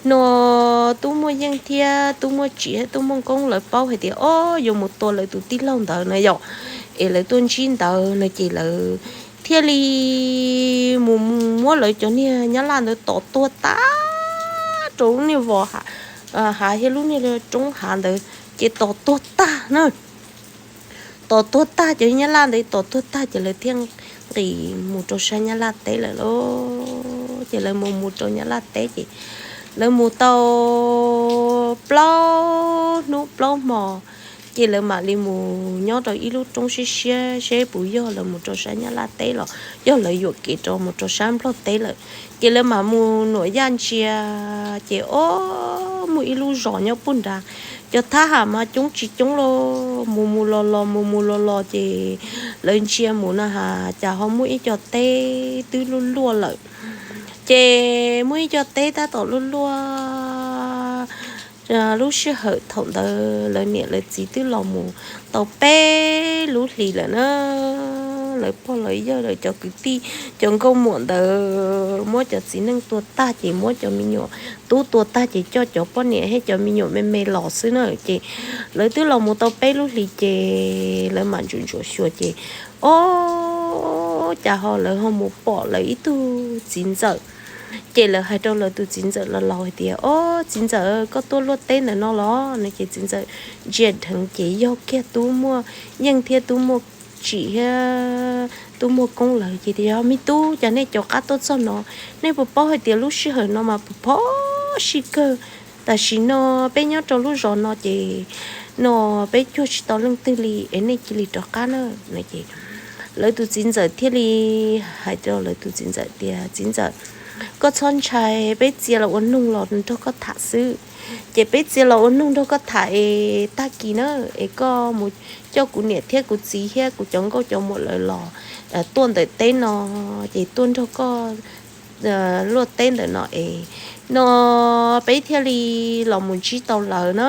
no tub muaj yeej thiab tub muaj tsim thiab tub muaj koob lawv paub hais tias ob, yuav mus tua lawv tus tij laug ntawd na yom, es lawv tuaj ntsib ntawd no ces lawv thiaj li mus muab lawv cov niag Nyab Laj ntawd tom tuag tag rau lub niag vos hav thiab lub niag roob hav ntawd ces tom tuag tag na. Tom tuag tag, cov Nyab Laj ntawd tom tuag tag ces lawv thiaj nqis mus rau sab Nyab Laj teb lawm lauj. Ces lawv mus mus rau Nyab Laj teb ces lawv mus tau plaub hnub plaub hmo Ces lawv mam li mus nyob rau ib lub roob siab siab seb puas yog lawv mus rau sab Nyab Laj teb los yog lawv yuam kev rau mus rau sab Nplog teb lawm. Ces lawv mam mus nuam yaj ntsia, ces o, muaj ib lub zos nyob puag nrad. Cov thab ham mas coob tsis coob los mus mus los los mus mus los los ces lawv ntsia mus na has cas ho muaj ib co teb twb luaj luaj lawm. Ces muaj ib co teb tab tom luaj luaj. Lub sij hawm thaum ntawd lawv niam lawv txiv twb los mus tau peb lub hlis lawm na. Lawv pog lawv yawg lawv cov kwv tij cov nkauj muam ntawd muab cov txiv neej tua tag ces muab cov me nyuam tub tua tag ces coj cov poj niam thiab cov me nyuam me me los xwb na. Ces lawv twb los mus tau peb lub hlis ces lawv mam ntsuam ntsuam xyuas ces o, cas ho lawv ho mus pom lawv ib tug txiv ntxawm. Ces lawv hais rau lawv tus txiv ntxawm los laus hais tias, o, txiv ntxawm, koj tuaj luaj teb ntawm no los? No ces txiv ntxawm ntsia dheev ces yog kiag tub muaj yeej thiab tub muaj tsim thiab tub muaj koob lawv ces tias, yog me tub, cas nej cov qab tuaj txog no? Nej puas paub hais tias lub sij hawm no mas phom phom sij kawg. Tam sim no peb nyob rau lub zos no ces no peb cuag tsis tau leej twg li es nej cia li rov qab na. No ces lawv tus txiv ntxawm thiaj li hais rau lawv tus txiv ntxawm tias, txiv ntxawm, koj txhob ntshai, peb txia los ua noog los nrog koj tham xwb. Ces peb txia los ua noog nrog koj tham es tag kis na es koj mus coj kuv niam thiab kuv txiv thiab kuv cov nkauj cov muam lawv los tuaj ntawm teb no, ces tuaj nrog koj luaj teb ntawm no es no peb thiaj li los mus ntsib tau lawv na.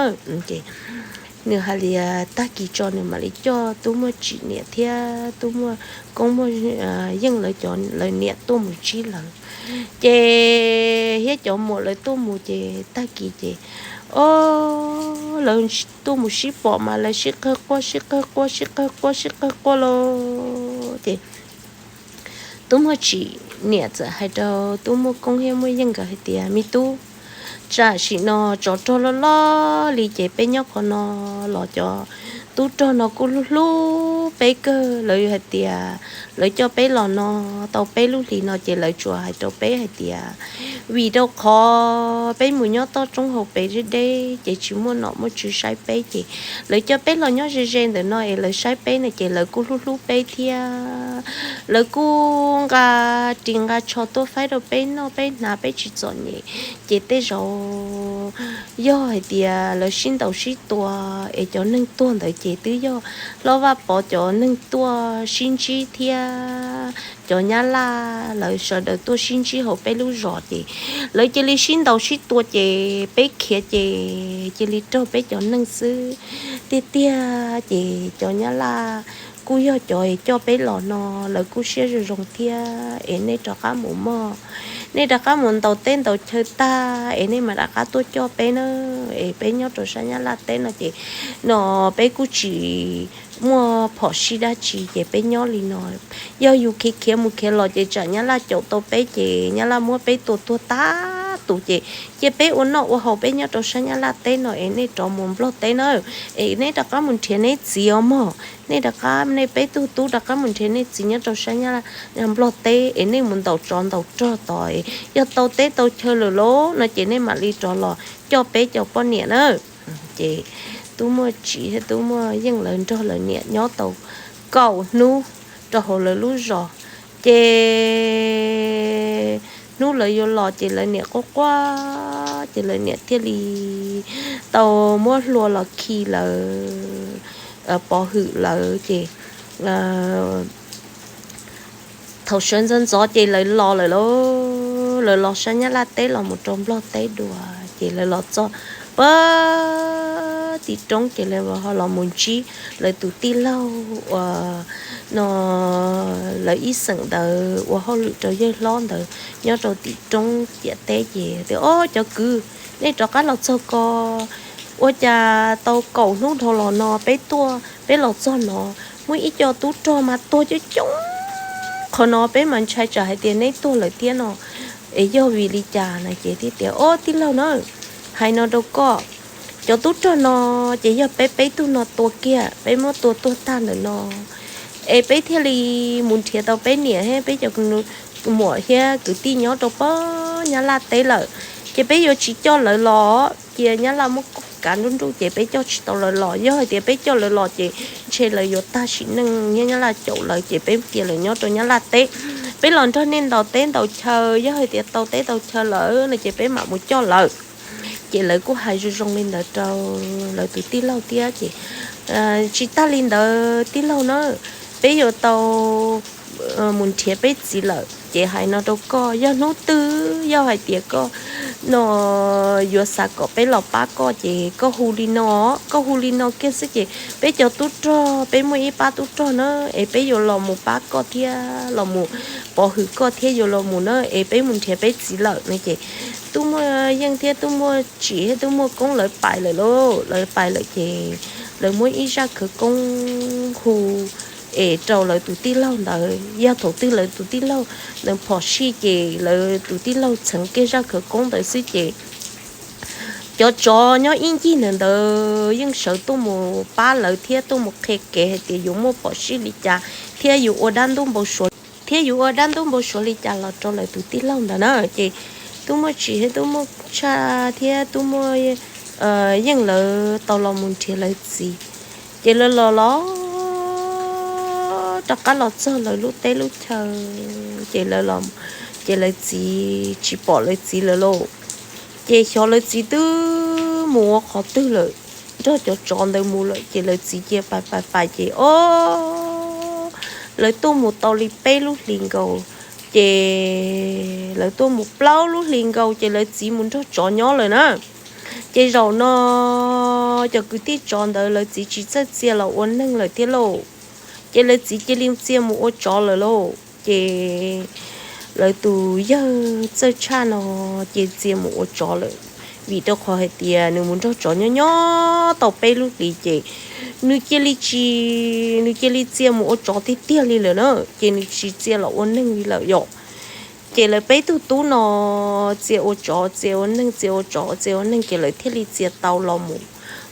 Ces nws hais tias tag kis tso nws mam li coj tub muaj tsim niam thiab tub muaj koob muaj yeej lawv cov lawv niam tuaj mus ntsib lawv. Ces thiab cov muam lawv tuaj mus ces tag kis ces o, lawv tuaj mus sib pom mas lawv sib qawg quaj sib qawg quaj sib qawg quaj sib qawg quaj lauj. Ces tub muaj tsim niam txawm hais rau tub muaj koob thiab muaj yeej nkawd hais tias, me tub, tam sim no tsov rog loj loj li ces peb nyob qhov no los cov tub rog no kuj hlub hlub peb kawg. Lawv hais tias lawv coj peb los no tau peb lub hlis no ces lawv tsuas hais rau peb hais tias vim rau qhov peb mus nyob toj roob hauv pes deb deb ces tsis muaj nom muaj tswv saib peb ces lawv coj peb los nyob ze ze ntawm no es lawv saib peb no ces lawv kuj hlub hlub peb thiab. Lawv kuj nqa ris nqa tsho tuaj faib rau peb noj peb hnav peb tsis txom nyem. Ces tej zaum yog hais tias lawv sib ntaus sib tua es cov neeg tuag ntawd ces twb yog Hlob Vaj Pov cov neeg tuaj sib ntsib thiab cov Nyab Laj lawv sawv daws tuaj sib ntsib hauv peb lub zos ces lawv cia li sib ntaus sib tua ces peb khiav ces cia li raug peb cov neeg xwb. Tiag tiag ces cov Nyab Laj kuj yog cov coj peb los no lawv kuj siab zoo zoo thiab es nej rov qab mus mog, nej rov qab mus ntaus teb ntaus chaw tag es nej mam rov qab tuaj coj peb na. Es peb nyob rau sab Nyab Laj teb no ces no peb kuj tsis muaj phom sij dab tsi ces peb nyob li no. Yog yus khiav khiav mus khiav los ces tsam Nyab Laj caum tau peb ces Nyab Laj muab peb tua tuag tag tus ces cia peb ua noj ua haus peb nyob rau sab Nyab Laj teb no es nej rov mus Nplog teb na. Es nej rov qab mus nrhiav nej txiv os mog, nej rov qab nej peb tug tub rov qab mus nrhiav nej txiv nyob rau sab Nyab Laj Nplog teb es nej mus ntaus tsov ntaus rog tod es yog tau teb tau chaw lawm lauj no ces nej mam li rov los coj peb cov poj niam na. Ces tub muaj tsim thiab tub muaj yeej lawv nrog lawv niam nyob tau kaum hnub rau hauv lawv lub zos. Ces hnub lawv yuav los ces lawv niam quaj quaj ces lawv niam thiaj li tau muab hlua los khi lawv pov hwm lawv ces thaum sawv ntxov ntxov ces lawv los lawm lauj, lawv los sab Nyab Laj teb los mus rau Nplog teb dua. Ces lawv los txog pag tim roob ces lawv ho los mus ntsib lawv tus tij laug uas no lawv ib xeem ntawd ua hauj lwm rau yawg hlob ntawd nyob rau tim roob ciam teb ces tias, Ob, cov kwv, nej rov qab los txog ko, ua cas tau kaum hnub dhau los no peb tuaj peb los txog no muaj ib co tub rog mas tuag coob coob qhov no, peb mas ntshai tsam hais tias neb tuag lawm thiab no, es yog vim li cas? No ces thiaj tias, Ob, tij laug na, hais no rau koj, cov tub rog no ces yog peb peb tug no tua kiag, peb muab tua tuag tag ntawm no es peb thiaj li mus nrhiav tau peb niam thiab peb cov muam thiab kwv tij nyob rau pab Nyab Laj teb lawm, ces peb yuav tsis coj lawv los, cia Nyab Laj muab kav nruj nruj ces peb coj tsis tau lawv los. Yog hais tias peb coj lawv los ces ntshe lawv yuav tag sim neej nyob Nyab Laj caum lawv ces peb cia lawv nyob rau Nyab Laj teb. Peb los nrog nej ntaus teb ntaus chaw, yog hais tias tau teb tau chaw lawm no ces peb mam mus coj lawv. Ces lawv kuj hais zoo zoo li ntawd rau lawv tus tij laug thiab ces, tsis tag li ntawd tij laug na, peb yuav tau mus nrhiav peb txiv lawm ces hais no rau koj, yog hnub twg yog hais tias koj no yuav xav kom peb los pab koj ces koj hu li no, koj hu li no kiag xwb ces peb cov tub rog, peb muaj ib pab tub rog na, es peb yuav los mus pab koj thiab los mus pov hwm koj thiab yuav los mus na, es peb mus nrhiav peb txiv lawm no ces tub muaj yeej thiab tub muaj tsim thiab tub muaj koob lawv pais lawm lauj. Lawv pais lawm ces lawv muab ib zaj khawv koob hu es rau lawv tus tij laug ntawd. Yog thaum twg lawv tus tij laug ntawd phom sij ces lawv tus tij laug txheev kiag zaj khawv koob ntawd xwb ces cov tsov nyob ib ncig ntawd ntawd yeej sawv tuaj mus pab lawv thiab tuaj mus qhia kev hais tias yuav muaj phom sij li cas thiab yuav ua dab ntub npau suav, thiab yuav ua dab ntub npau suav li cas los rau lawv tus tij laug ntawd na. Ces tub muaj tsim thiab tub muaj tshaj thiab tub muaj yeej lawv tau los mus nrhiav lawv txiv. Ces lawv los los rov qab los txog lawv lub teb lub chaw, ces lawv los, ces lawv txiv tsis pom lawv txiv lawm lauj. Ces xyov lawv txiv twb mus ua qhov twg lawm, nrog cov tsov ntawd mus lawm. Ces lawv txiv cia pais pais pais ces o, lawv tuaj mus tau li peb lub hlis nkaus, ces lawv tuaj mus plaub lub hlis nkaus ces lawv txiv mus nrog tsov nyob lawm na. Ces zaum no cov kwv tij tsov ntawd lawv txiv tsis txawj txia los ua neeg lawm thiab lauj. Ces lawv txiv cia li txia mus ua tsov lawm lauj. Ces lawv tus yawg txawj tshaj no ces txia mus ua tsov lawm, vim rau qhov hais tias nws mus nrog tsov nyob nyob tau peb lub hlis ces nws cia li tsis, nws cia li txia mus ua tsov tiag tiag li lawm na, ces nws tsis txia los ua neeg li lawm yom. Ces lawv peb tug tub no txia ua tsov txia ua neeg, txia ua tsov txia ua neeg, ces lawv thiaj li txia tau los mus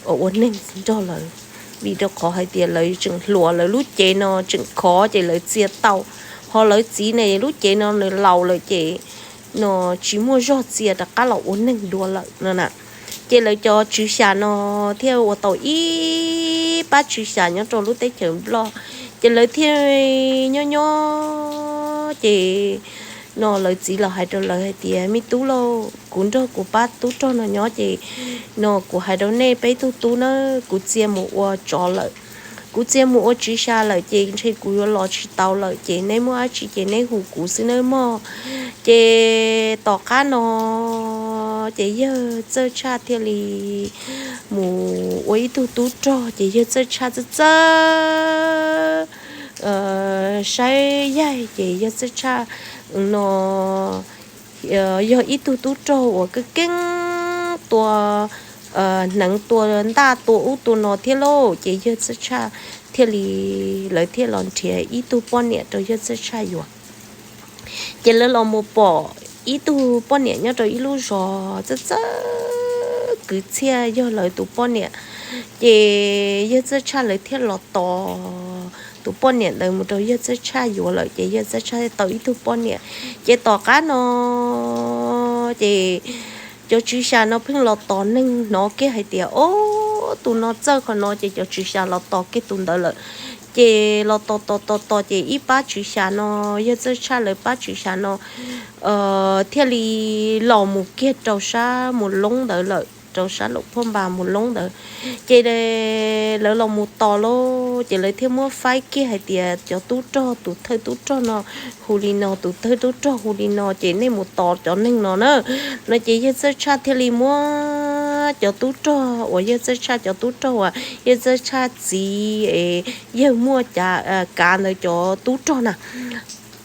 ua neeg nrog lawv, vim rau qhov hais tias lawv tseem hluas, lawv lub cev no tseem khov ces lawv txia tau. Ho lawv txiv ne lub cev no nws laus lawm ces no tsis muaj zog txia rov qab los ua neeg dua lawm no na. Ces lawv cov tswv xya no thiaj ua tau ib pab tswv xya nyob rau lub teb chaws Nplog. Ces lawv thiaj nyob nyob ces no lawv txiv los hais rau lawv hais tias, me tub lauj, kuv nrog kuv pab tub rog no nyob ces no kuv hais rau nej peb tug tub na, kuv txia mus ua tsov lawm. Kuv txia mus ua tswv xya lawm ces ntshe kuv yuav los tsis tau lawm, ces neb muaj dab tsi ces neb hu kuv xwb nawb mog. Ces tom qab no ces yawg txawj tshaj thiaj li mus ua ib tug tub rog, ces yawg txawj tshaj txawj txawj saib yaig, ces yawg txawj tshaj no yog ib tug tub rog uas keeb keeb tua hneev tua ntaj tua ub tua no thiab lauj. Ces yawg txawj tshaj thiaj li, lawv thiaj los nrhiav ib tug poj niam rau yawg txawj tshaj yuav. Ces lawv los mus pom ib tug poj niam nyob rau ib lub zos txawj txawj kwv txhiaj yog lawv tus poj niam. Ces yawg txawj tshaj lawv thiaj los tos tus poj niam ntawd mus rau yawg txawj tshaj yuav lawm, ces yawg txawj tshaj tau ib tug poj niam. Ces tom qab no ces cov tswv xya no pheej los tos neeg hnov kiag hais tias, o, tus no txawj qhov no, ces cov tswv xya los tos kiag tus ntawd lawm. Ces los tos tos tos tos ces ib pab tswv xya no, yawg txawj tshaj lawv pab tswv xya no thiaj li los mus kiag rau sab mus loob ntawd lawm, rau sab laum phoj npas mus loob ntawd. Ces lawv los mus tos lauj, ces lawv thiaj muab faib kiag hais tias cov tub rog, tus thawj tub rog no hu li no, tus thawj tub rog hu li no, ces nej mus tos cov neeg no na. No ces yawg txawj tshaj thiaj li muab cov tub rog uas yawg txawj tshaj, cov tub rog uas yawg txawj tshaj txiv, yawg muaj kav ntawd cov tub rog na,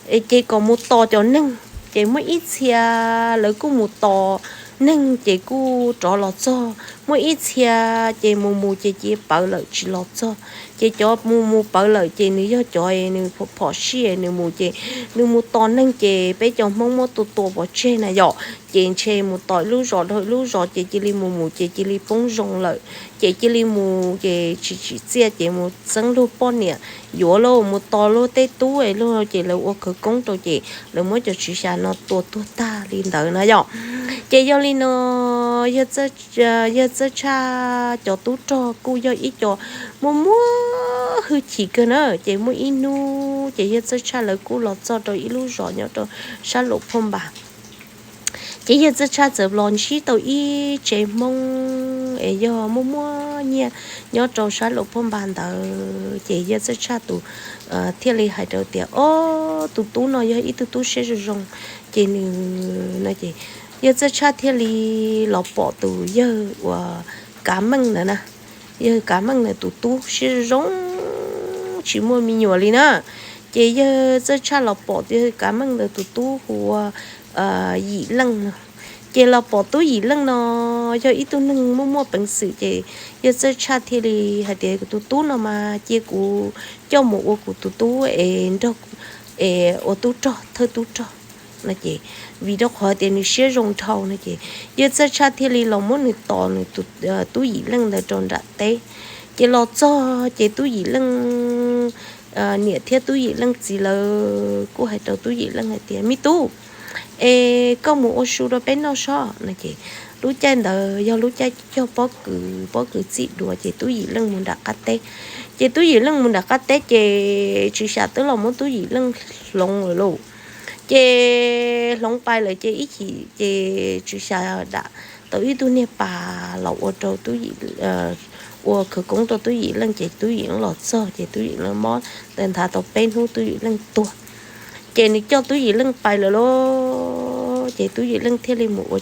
ces kom mus tos cov neeg. Ces muaj ib txhia lawv kuj mus tos neeg ces kuj rov los txog, muaj ib txhia ces mus mus ces cia pawv lawm tsis los txog. Ces cov mus mus pawv lawm ces nws yog cov nws phom sij nws mus ces nws mus tos neeg ces peb cov Hmoob muab tua tua pov tseg na yom. Ces ntshe mus tos ib lub zos dhau ib lub zos ces cia li mus mus ces cia li poob zoo lawm. Ces cia li mus ces tsis tsim txiaj ces mus txeeb luag poj niam yuav lauj, mus tos luag tej tub es luag ces lawv ua khawv koob rau ces lawv muab cov tswv xya no tua tuag tag li ntawd na yom. Ces yog li no yawg Txawj Tshaj cov tub rog kuj yog ib co muaj muaj hwj chim kawg na. Ces muaj ib hnub ces yawg Txawj Tshaj lawv kuj los txog rau ib lub zos nyob rau sab Luam Phoj Npas. Ces yawg Txawj Tshaj txawm los ntsib tau ib tsev Hmoob es yog muaj muaj nyiaj nyob rau sab Luam Phoj Npas ntawd. Ces yawg Txawj Tshaj tus thiaj li hais rau tias, Ob, tus tub no yog ib tug tub siab zoo zoo. Ces nws no ces yawg Txawj Tshaj thiaj li los pom tus yawg uas Kav Meej ntawd na. Yawg Kav Meej ntawd tus tub siab zoo zoo, tsis muaj me nyuam li na. Ces yawg Txawj Tshaj los pom yawg Kav Meej ntawd tus tub hu ua Yim Leej no. Ces los pom tub Yim Leej no yog ib tug neeg muaj muaj peev xwm, ces yawg Txawj Tshaj thiaj li hais tias, Tus tub no mas cia kuv coj mus ua kuv tus tub es nrog es ua tub rog, thawj tub rog no ces, vim rau qhov tias nws siab zoo dhau no ces yawg Txawj Tshaj thiaj li los muab nws tos nws tus tub Yim Leej ntawd rau nram teb. Ces los txog ces tub Yim Leej niam thiab tub Yim Leej txiv lawv kuj hais rau tub Yim Leej hais tias, Me tub, es koj mus ua su rau peb noj sob no ces lub caij ntawd yog lub caij cog pob kws, pob kws txij duav ces tub Yim Leej mus nram qab teb. Ces tub Yim Leej mus nram qab teb ces Tswv Xya twb los muab tub Yim Leej hloov lawm lauj. Ces hloov pais lawm ces ib chim ces Tswv Xya dam tau ib tug niag pas los ua rau tub Yim, ua khawv koob rau tub Yim Leej ces tub Yim Leej los txog ces tub Yim Leej mob ntawd nthav tau peb hnub tub Yim Leej tuag. Ces nws coj tub Yim Leej pais lawm lauj. Ces tub Yim Leej thiaj li mus ua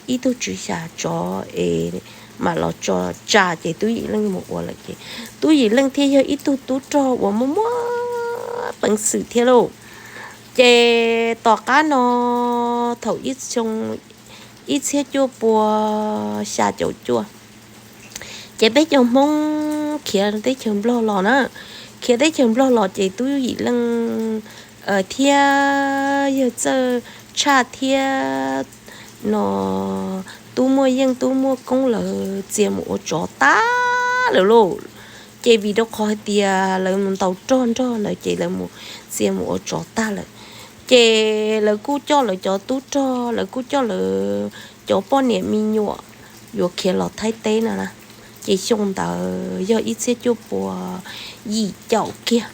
ib tug Tswv Xya tsov es mam los tso tsa ces tub Yim Leej mus ua lawm ces tub Yim Leej thiaj yog ib tug tub rog uas muaj muaj peev xwm thiab lauj. Ces tom qab no thaum ib txhiab cuaj pua xya caum cuaj, ces peb cov Hmoob khiav teb chaws Nplog los na. Khiav teb chaws Nplog los ces tub Yim Leej thiab yawg Txawj Tshaj thiab no tub Muaj Yeej tub Muaj Koob lawv txia mus ua tsov tag lawm lauj. Ces vim rau qhov hais tias lawv mus ntaus rog nrog ntawd ces lawv mus txia mus ua tsov tag lawm. Ces lawv kuj coj lawv cov tub rog, lawv kuj coj lawv cov poj niam me nyuam yuav khiav los Thaib teb no na. Ces xyoo ntawd yog ib txhiab cuaj pua yim caum kiag.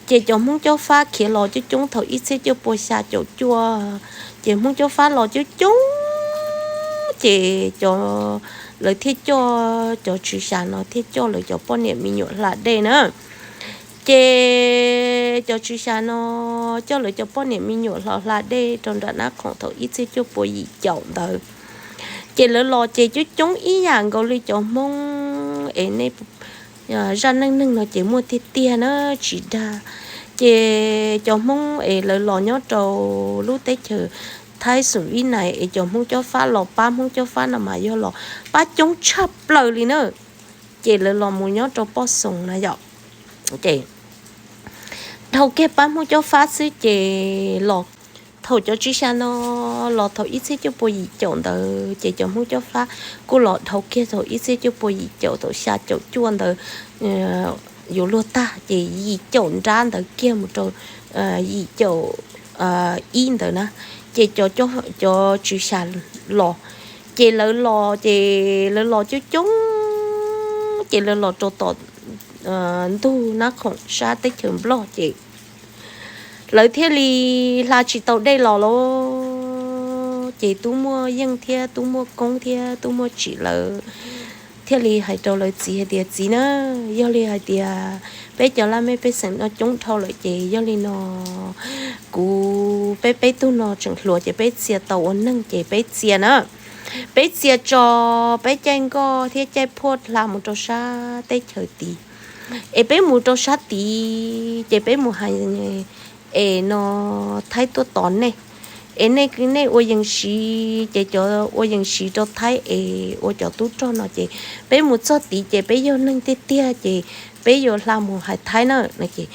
Ces cov Hmoob Cob Fab khiav los coob coob thaum ib txhiab cuaj pua xya caum cuaj, ces Hmoob Cob Fab los coob coob, ces cov, lawv thiaj coj cov Tswv Xya no thiaj coj lawv cov poj niam me nyuam hla dej na. Ces cov Tswv Xya no coj lawv cov poj niam me nyuam los hla dej rau nram Nab Khoom thaum ib txhiab cuaj pua yim caum ntawd. Ces lawv los ces coob coob ib yam nkaus li cov Hmoob es nej zaj neej neeg no ces muaj tiag tiag na, tsis dag. Ces cov Hmoob es lawv los nyob rau lub teb chaws Thaib Xoom Vib Nais es cov Hmoob Cob Fab los pab Hmoob Cob Fab no mas yog los pab coob tshaj plaws li na. Ces lawv los mus nyob rau Poj Xoos na yom. Ces dhau kiag pab Hmoob Cob Fab xwb ces los, thaum cov Tswv Xya no los thaum ib txhiab cuaj pua yim caum ntawd ces cov Hmoob Cob Fab kuj los dhau kiag thaum ib txhiab cuaj pua yim caum thaum xya caum cuaj ntawd yuav luag tag ces yim caum nrab ntawd kiag mus rau yim caum ib ntawd na. Ces cov Tswv Xya los, ces lawv los ces lawv los coob coob, ces lawv los rau tom ntug Nab Khoom sab teb chaws Nplog ces lawv thiaj li hla tsis tau dej los lauj. Ces tub Muaj Yeej thiab tub Muaj Koob thiab tub Muaj Tsim lawv thiaj li hais rau lawv txiv hais tias, Txiv na, yog li hais tias peb cov laj mej pej xeem no coob dhau lawm ces yog li no kuv, peb peb tug no tseem hluas ces peb txia tau ua neeg ces peb txia na. Peb txia tso peb caij nkoj thiab caij phuaj hla mus rau sab teb chaws tid, es peb mus rau sab tid ces peb mus hais es no Thaib tuaj tos nej, es nej, nej ua yees siv ces cov ua yees siv rau Thaib es ua cov tub rog no ces peb mus txog tid ces peb yog neeg tiag tiag ces peb yuav hla mus hais Thaib na no ces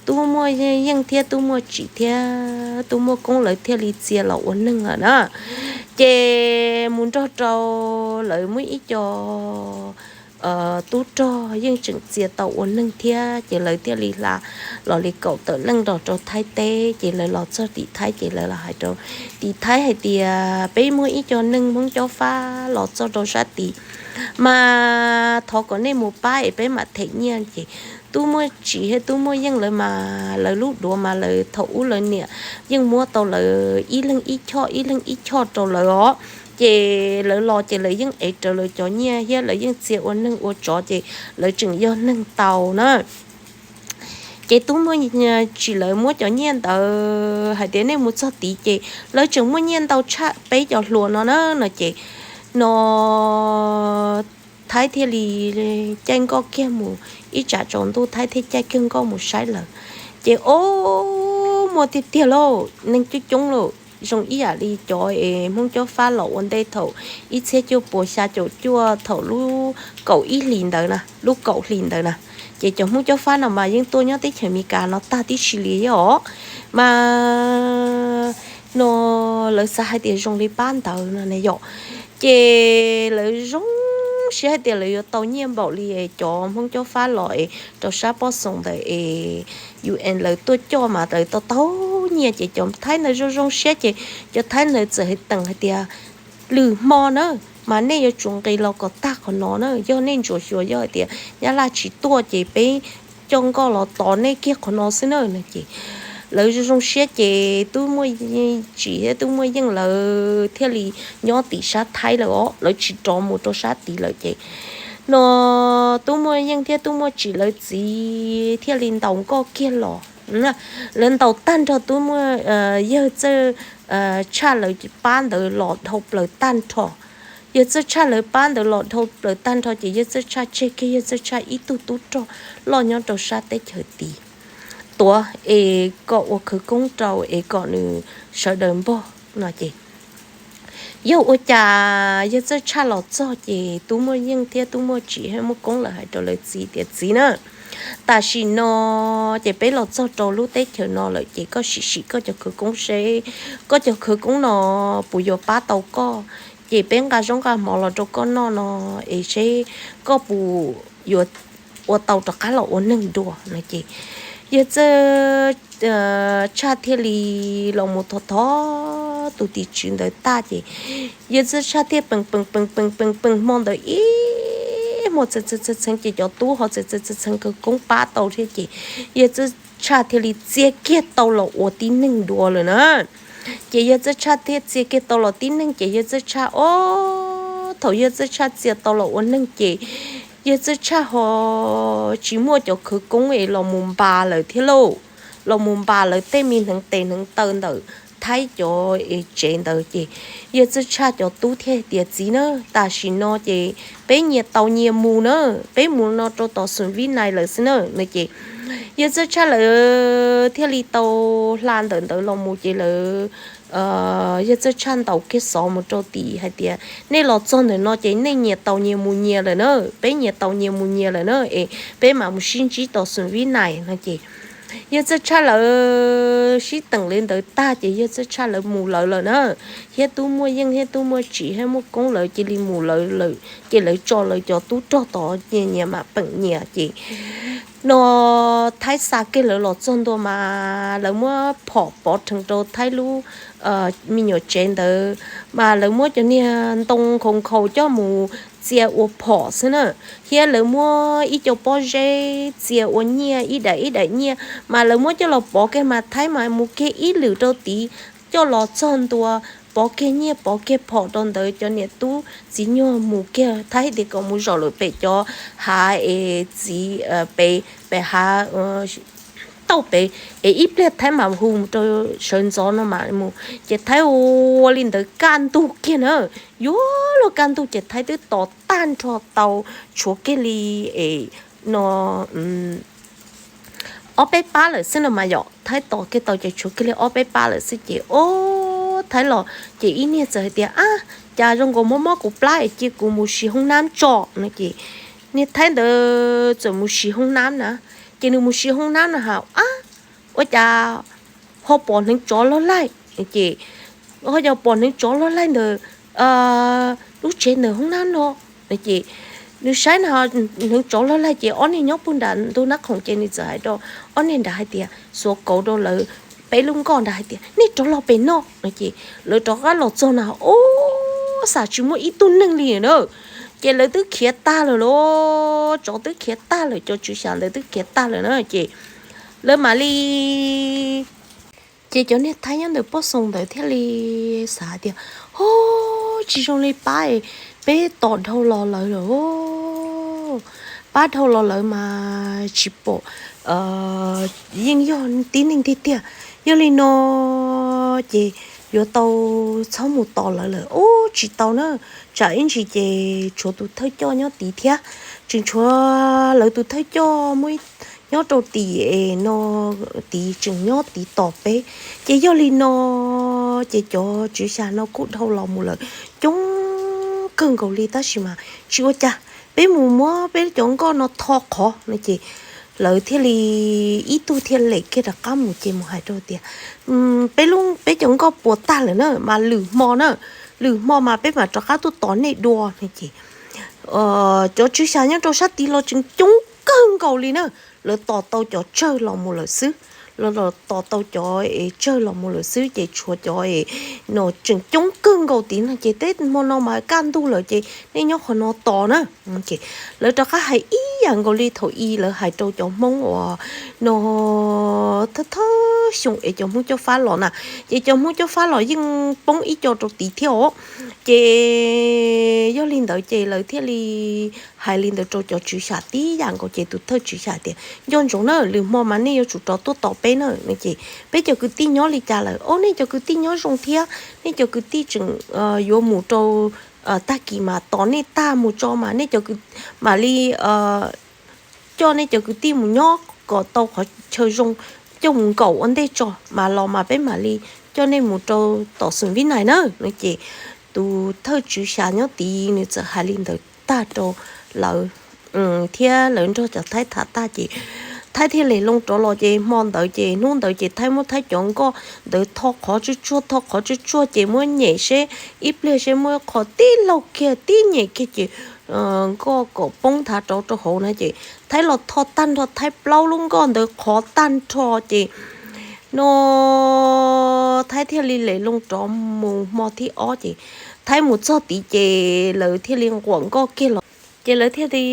tub Muaj Yeej thiab tub Muaj Tsim thiab tub Muaj Koob lawv thiaj li txia los ua neeg lawm na. Ces mus nrog rau lawv muaj ib co tub rog yeej tseem txia tau ua neeg thiab, ces lawv thiaj li hla los li kaum tawm leej nrog rau Thaib teb. Ces lawv los txog tim Thaib ces lawv los hais rau tim Thaib hais tias, Peb muaj ib co neeg Hmoob Cob Fab los txog rau sab tid, mas thov kom nej mus pab es peb mam them nyiaj. Ces tub Muaj Tsim thiab tub Muaj Yeej lawv mas lawv lub duav mas lawv thaum ub lawv niam yeej muab tau lawv ib leeg ib choj ib leeg ib choj rau lawv os. Ces lawv los ces lawv yeej ev rawv lawv cov nyiaj thiab lawv yeej txia ua neeg ua tsov ces lawv tseem yog neeg tau na. Ces tub Muaj Tsim lawv muab cov nyiaj ntawd hais tias nej mus txog tid ces lawv tseem muaj nyiaj ntau tshaj peb cov hluas no na no ces no Thaib thiaj li caij nkoj kiag mus, ib tsam tsaus ntuj Thaib thiaj caij kiag nkoj mus saib lawv. Ces o, muaj tiag tiag lauj, neeg coob coob lauj, zoo ib yam li cov es Hmoob Cob Fab los ua ntej thaum ib txhiab cuaj puas xya caum cuaj thaum lub kaum ib hlis ntawd na, lub kaum hlis ntawd na. Ces cov Hmoob Cob Fab no mas yeej tuaj nyob teb chaws Amelikas no tag tib si li os. Mas no lawv xav hais tias zoo li pab ntawd no ne yom. Ces lawv zoo siab hais tias lawv yuav tau nyiaj npaum li cov Hmoob Cob Fab los es rau sab poj xoom ntawd es U N lawv tuaj coj mas lawv tau tau nyiaj ces cov Thaib ntawd zoo zoo siab ces cov Thaib ntawd txawm hais teem hais tias, Lwm hmo na, mas nej yuav tsum nqis los kom tag qhov no na, yog nej ntsuas xyuas yog hais tias Nyab Laj tsis tuaj ces peb coj nkoj los tos nej kiag qhov no xwb na no ces lawv zoo zoo siab ces tub Muaj Tsim thiab tub Muaj Yeej lawv thiaj li nyob tim sab Thaib lawm os, lawv tsis rov mus rau sab tid lawm ces no tub Muaj Yeej thiab tub Muaj Tsim lawv txiv thiaj li ntaus nkoj kiag los. Lawv ntaus tag nrho tub Muaj, yawg Txawj Tshaj lawv pab ntawd los dhau plaws tag nrho. Yawg Txawj Tshaj lawv pab ntawd los dhau plaws tag nrho ces yawg Txawj Tshaj tseg kiag yawg Txawj Tshaj ib tug tub rog loj nyob rau sab teb chaws tid tuav es kom ua khawv koob rau es kom nws sawv daws npog no ces yog ua cas yawg Txawj Tshaj los txog ces tub Muaj Yeej thiab tub Muaj Tsim thiab Muaj Koob lawv hais rau lawv txiv tias, Txiv na, tam sim no ces peb los txog rau lub teb chaws no lawm ces koj sim sim koj cov khawv koob seb koj cov khawv koob no puas yuav pab tau koj, ces peb nqa zaub nqa mov los rau koj noj no es seb koj puas yuav ua tau rov qab los ua neeg dua no ces yawg Txawj Tshaj thiaj li los mus thov thov tus tim tswv ntawd tag ces yawg Txawj Tshaj thiaj peem peem peem peem peem peem hmo ntawd ib hmo txheej txheej txheej ces cov tub ho txheej txheej txheej khawv koob pab tau thiab ces yawg Txawj Tshaj thiaj li txia kiag tau los ua tib neeg dua lawm na. Ces yawg Txawj Tshaj thiaj txia kiag tau los tib neeg ces yawg Txawj Tshaj, o, thaum yawg Txawj Tshaj txia tau los ua neeg ces yawg Txawj Tshaj ho tsis muaj cov khawv koob es los mus npas lawm thiab lauj, los mus npas lawv tej me hneev tes hneev taw ntawm Thaib cov es tsev ntawd ces yawg Txawj Tshaj cov tub thiaj tias, Txiv na, tam sim no ces peb nyias tau nyias mus na, peb mus no rau tom xoom Vib Nais lawm xwb na no ces yawg Txawj Tshaj lawv thiaj li tau hla ntawm ntawd los mus ces lawv, yawg Txawj Tshaj ntaus kiag xov mus rau tim hais tias, Nej los txog ntawm no ces nej nyias tau nyias mus nyias lawm na, peb nyias tau nyias mus nyias lawm na, es peb mam mus sib ntsib tom xoom Vib Nais no ces yawg Txawj Tshaj lawv sib teem li ntawd tag ces yawg Txawj Tshaj lawv mus lawv lawm na, thiab tub Muaj Yeej thiab tub Muaj Tsim thiab Muaj Koob lawv cia li mus lawv lawm ces lawv tso lawv cov tub rog tod nyias mam peem nyias ces no Thaib xa kiag lawv los txog ntua mas lawv muab phom pov rhees rau Thaib lub me nyuam tsev ntawd, mas lawv muab cov niag ntoo nkhaus nkhaus coj mus txia ua phom xwb na, thiab lawv muab ib co pob zeb txia ua nyiaj ib daim ib daim nyiaj, mas lawv muab coj los pov kiag mas Thaib mas mus kiag ib lwm rau tid coj los txog ntua, pov kiag nyiaj pov kiag phom rau ntawd cov niam tub txiv nyuag mus kiag Thaib hais tias kom mus zaum lawm pem cov hav es txiv pem, pem hav tauj pem es ib pliag Thaib mam hu rau sawv ntxov no mam mus ces Thaib ua li ntawd kaj ntug kiag na, yuav luag kaj ntug ces Thaib twb tos tag nrho tau tshuav kiag li es no ob peb pab lawm xwb no mas yom, Thaib tos kiag tau ces tshuav kiag li ob peb pab lawm xwb ces o Thaib los ces ib niag txawm hais tias, Ab, cas zoo nkaus mob mob kuv plab es cia kuv mus siv hoob nab tso no ces niag Thaib ntawd txawm mus siv hoob nab na, ces nws mus siv hoob nab no has, Ab, ua cas ho pom hneev tsov loj laij ces ho yog pom hneev tsov loj laij ntawm lub tsev ntawm hoob nab no ces nws saib na, hneev tsov log lag ces ob niag nyob puag nram ntug nab khoom ces nws txawm hais rau ob niag nrad hais tias, xuav kauv rau lawv peb lub nkoj nrad hais tias, nej rov los pem no no ces lawv rov qab los txog na, ub, xam tsis muaj ib tug neeg li na. Ces lawv twb khiav tag lawm lauj, tsov twb khiav tag lawm, cov tswv xya ntawd twb khiav tag lawm na ces lawv mam li, ces cov niag thaib nyob ntawm pob xoos ntawd thiaj li xav tias, ho, tsis zoo li pab, peb tos dhau los lawm lauj, pab dhau los lawm mas tsis pom yeej yog tib neeg tiag tiag. Yog li no ces yuav tau txhob mus tos lawv lawm. Ub, tsis tau na, tsam ib ntsis ces tshuav tus thawj coj nyob tid thiab, tseem tshuav lawv tus thawj coj muaj nyob rau tim no, tid tseem nyob tid tos peb. Ces yog li no ces cov tswv xya no kuj dhau los mus lawm coob kawg nkaus li tab sis mas tsis ua cas, peb mus muab peb cov nkoj no tho qhov no ces lawv thiaj li ib tug thiaj lem kiag rov qab mus ces mus hais rau tias, peb lub, peb cov nkoj puas tag lawm na mas lwm hmo na, lwm hmo mas peb mam rov qab tuaj tos nej dua no ces cov tswv xya nyob rau sab tid los tseem coob kawg nkaus li na, lawv tos tau cov tsawg los mus lawm xwb, los tos tau cov es tsawg los mus lawm xwb ces tshuav cov es no tseem coob kawg nkaus tid no ces teb hmo no mas kaj ntug lawm ces nej nyob qhov no tos na. Lawv rov qab hais ib yam nkaus li thaum i lawv hais rau cov Hmoob uas no thawj thawj xyoo es cov Hmoob Cob Fab los na, ces cov Hmoob Cob Fab los yeej poob ib co rau tid thiab os. Ces yog li ntawd ces lawv thiaj li hais li ntawd rau cov tswv xya tib yam nkaus ces tus thawj tswv xya tias, nco ntsoov na, lwm hmo mas nej yuav tsum rov tuaj tos peb na no ces peb cov kwv tij nyob li cas lawm? Ob, nej cov kwv tij nyob zoo thiab, nej cov kwv tij tseem yuav mus rau tag kis mas tos nej tag mus tso mas nej cov kwv, mam li coj nej cov kwv tij mus nyob kom tau qhov chaw zoo, coj mus nkaum ua ntej tso mas los mas peb mam li coj nej mus rau tom xoom Vib Nais na no ces tus thawj tswv xya nyob tid nws txawm hais li ntawd tag rau lawv thiab lawv nrog cov Thaib tham tag ces Thaib thiaj lem loo rov los ces hmo ntawd ces hnub ntawd ces Thaib muab Thaib cov nkoj ntawd tho qhov tsuj tsuag, tho qhov tsuj tsuag ces muab nyem seb ib pliag seb muaj qhov tib laug kiag tib nyem kiag ces nkoj kom poob nthav rau rau hauv na ces Thaib los tho tag nrho Thaib plaub lub nkoj ntawd qhov tag nrho ces no Thaib thiaj li lem loo rov mus hmo thib ob ces Thaib mus txog tid ces lawv thiaj li nquam nkoj kiag los. Ces lawv thiaj li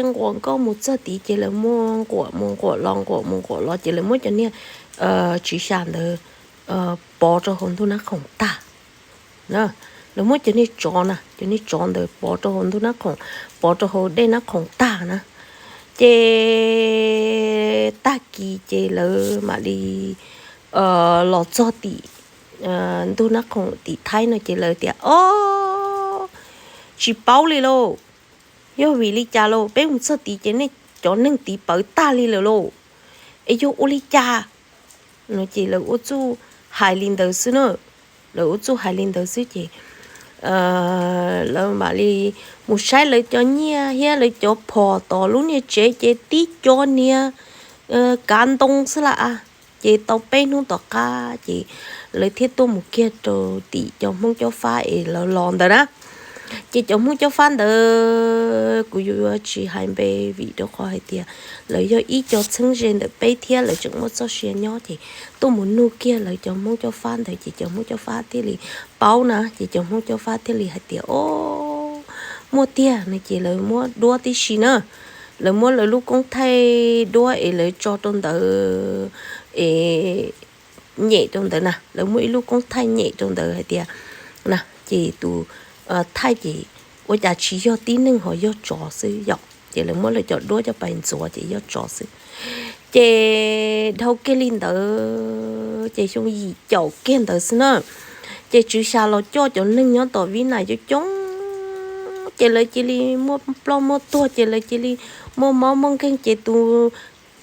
nquam nkoj mus txog tid ces lawv muab nquam mus nquam los nquam mus nquam los ces lawv muab cov niag tswv xya ntawd pov rau hauv ntug nab khoom tag. Lawv muab cov niag tsov na, cov niag tsov ntawd pov rau hauv ntug nab khoom, pov rau hauv dej nab khoom tag na. Ces tag kis ces lawv mam li los txog tim ntug nab khoom tim Thaib no ces lawv tias, o, tsis paub li lauj, yog vim li cas lauj? Peb mus txog tid ces nej cov neeg tid pawv tag li lawm lauj, es yog ua li cas? No ces lawv ua txuj hais li ntawd xwb na. Lawv ua txuj hais li ntawd xwb ces lawv mam li mus saib lawv cov nyiaj thiab lawv cov phom tom lub niag tsev ces tib co niag kav ntoo xwb las. Ces tau peb hnub tom qab ces lawv thiaj tuaj mus kiag rau tim cov Hmoob Cob Fab es lawv los ntawd na. Ces cov Hmoob Cob Fab ntawd kuv yuav tsis hais npe vim rau qhov hais tias lawv yog ib co txheeb ze ntawm peb thiab lawv tseem muaj txoj sia nyob ces tuaj mus nug kiag lawv cov Hmoob Cob Fab ntawd ces cov Hmoob Cob Fab thiaj li paub na ces cov Hmoob Cob Fab thiaj li hais tias, o, muaj tiag no ces lawv muab duab tib si na. Lawv muab lawv lub koob thaij duab es lawv tso rau ntawd es nyem rau ntawd na, lawv muab ib lub koob thaij nyem rau ntawd hais tias na, ces tus thaij ces ua cas tsis yog tib neeg ho yog tsov xwb yom, ces lawv muab lawv cov duab coj pais ntxuav ces yog tsov xwb. Ces dhau kiag li ntawd ces xyoo yim caum kiag ntawd xwb na, ces Tswv Xya los coj cov neeg nyob tom Vib Nais coob coob, ces lawv cia li muaj ploj muaj tuag, ces lawv cia li muaj mob muaj nkeeg, ces tus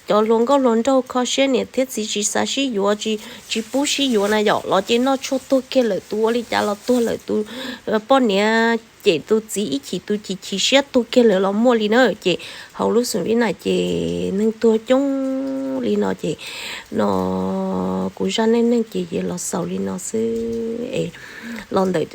cov hluas nkauj hluas nraug kho siab niam thiab txiv tsis xav sib yuav, tsis pub sib yuav na yom, los ces noj tshuaj tuag kiag lawm, tus ua li cas los tuag lawm, tus poj niam cem tus txiv ib chim tus chim chim siab tuag kiag lawm los muaj li na. Ces hauv lub xeev Vib Nais ces neeg tuag coob li no ces no kuv zaj neej neeg ces los xaus li no xwb es los ntawm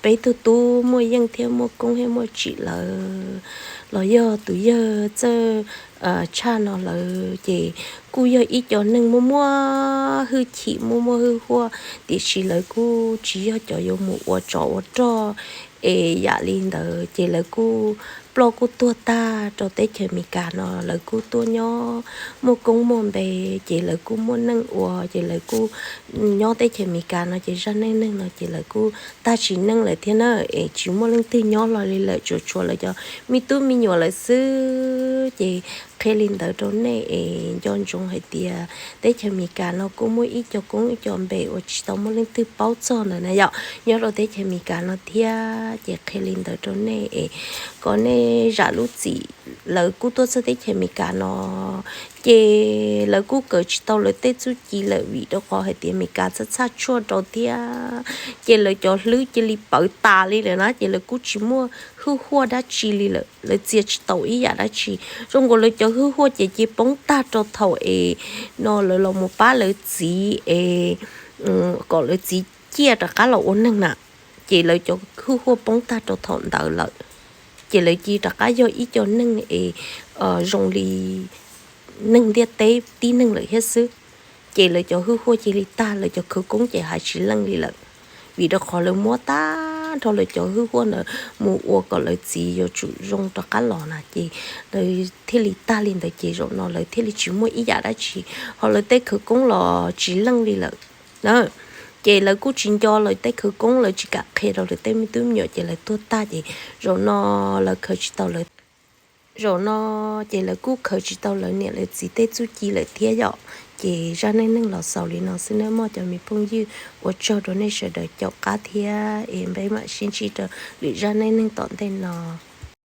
peb tug tub Muaj Yeej thiab Muaj Koob thiab Muaj Tsim lawv los yog tus yawg Txawj Tshaj no lawv ces kuj yog ib co neeg muaj muaj hwj chim, muaj muaj hwj huaj, tiam sis lawv kuj tsis yog cov yuav mus ua tsov ua rog es yam li ntawd. Ces lawv kuj ploj kuj tuag tag rau teb chaws Amelikas no, lawv kuj tuaj nyob muaj koob muaj npe, ces lawv kuj muaj neej ua, ces lawv kuj nyob teb chaws Amelikas no ces zaj neej neeg no ces lawv kuj tag sim neej lawm thiab na, es tsis muaj leej twg nyob hlo li lawm, tsuas tshuav lawv cov me tub me nyuam lawm xwb. Ces qhia li ntawd rau nej es nco ntsoov hais tias teb chaws Amelikas no kuj muaj ib co koob ib co npe uas tsis tau muaj leej twg paub txog ntawd na yom, nyob rau teb chaws Amelikas no thiab. Ces qhia li ntawd rau nej es kom nej zam lub txim. Lawv kuj tuaj txog teb chaws Amelikas no ces lawv kuj kawm tsis tau lawv tej txuj ci lawm vim rau qhov hais tias Amelikas txhaj txhaj tshuaj rau thiab. Ces lawv cov hlwb cia li pawv tas li lawm na, ces lawv kuj tsis muaj hwj huaj dab tsi li lawm, lawv txia tsis tau ib yam dab tsi. Zoo nkaus lawv cov hwj huaj ces cia poob tag rau thaum es no lawv los mus pab lawv txiv es kom lawv txiv ciaj rov qab los ua neeg na. Ces lawv cov hwj huaj poob tag rau thaum ntawd lawm, ces lawv cia rov qab yog ib co neeg es zoo li neeg ntiaj teb tib neeg lawm thiab xwb. Ces lawv cov hwj huaj cia li tag, lawv cov khawv koob ces hais tsis leej li lawm, vim rau qhov lawv muab tag nrho lawv cov hwj huaj ntawd mus ua kom lawv txiv yuav tsum zoo rov qab los na, ces lawv thiaj li tag li ntawd. Ces zaum no lawv thiaj li tsis muaj ib yam dab tsi, ho lawv tej khawv koob los tsis leej li lawm. Ces lawv kuj tsis nco lawv tej khawv koob, lawv tsis kam qhia rau lawv tej me tub me nyuam, ces lawv tuag tag ces zaum no lawv khaws tsis tau lawv, zaum no ces lawv kuj khaws tsis tau lawv niam lawv txiv tej txuj ci lawm thiab yom. Ces zaj neej neeg los xaus li no xwb nawb mog cov me phooj ywg, ua tsaug rau nej sawv daws caum qab thiab es peb mam sib ntsib rau lwm zaj neej neeg tom ntej no.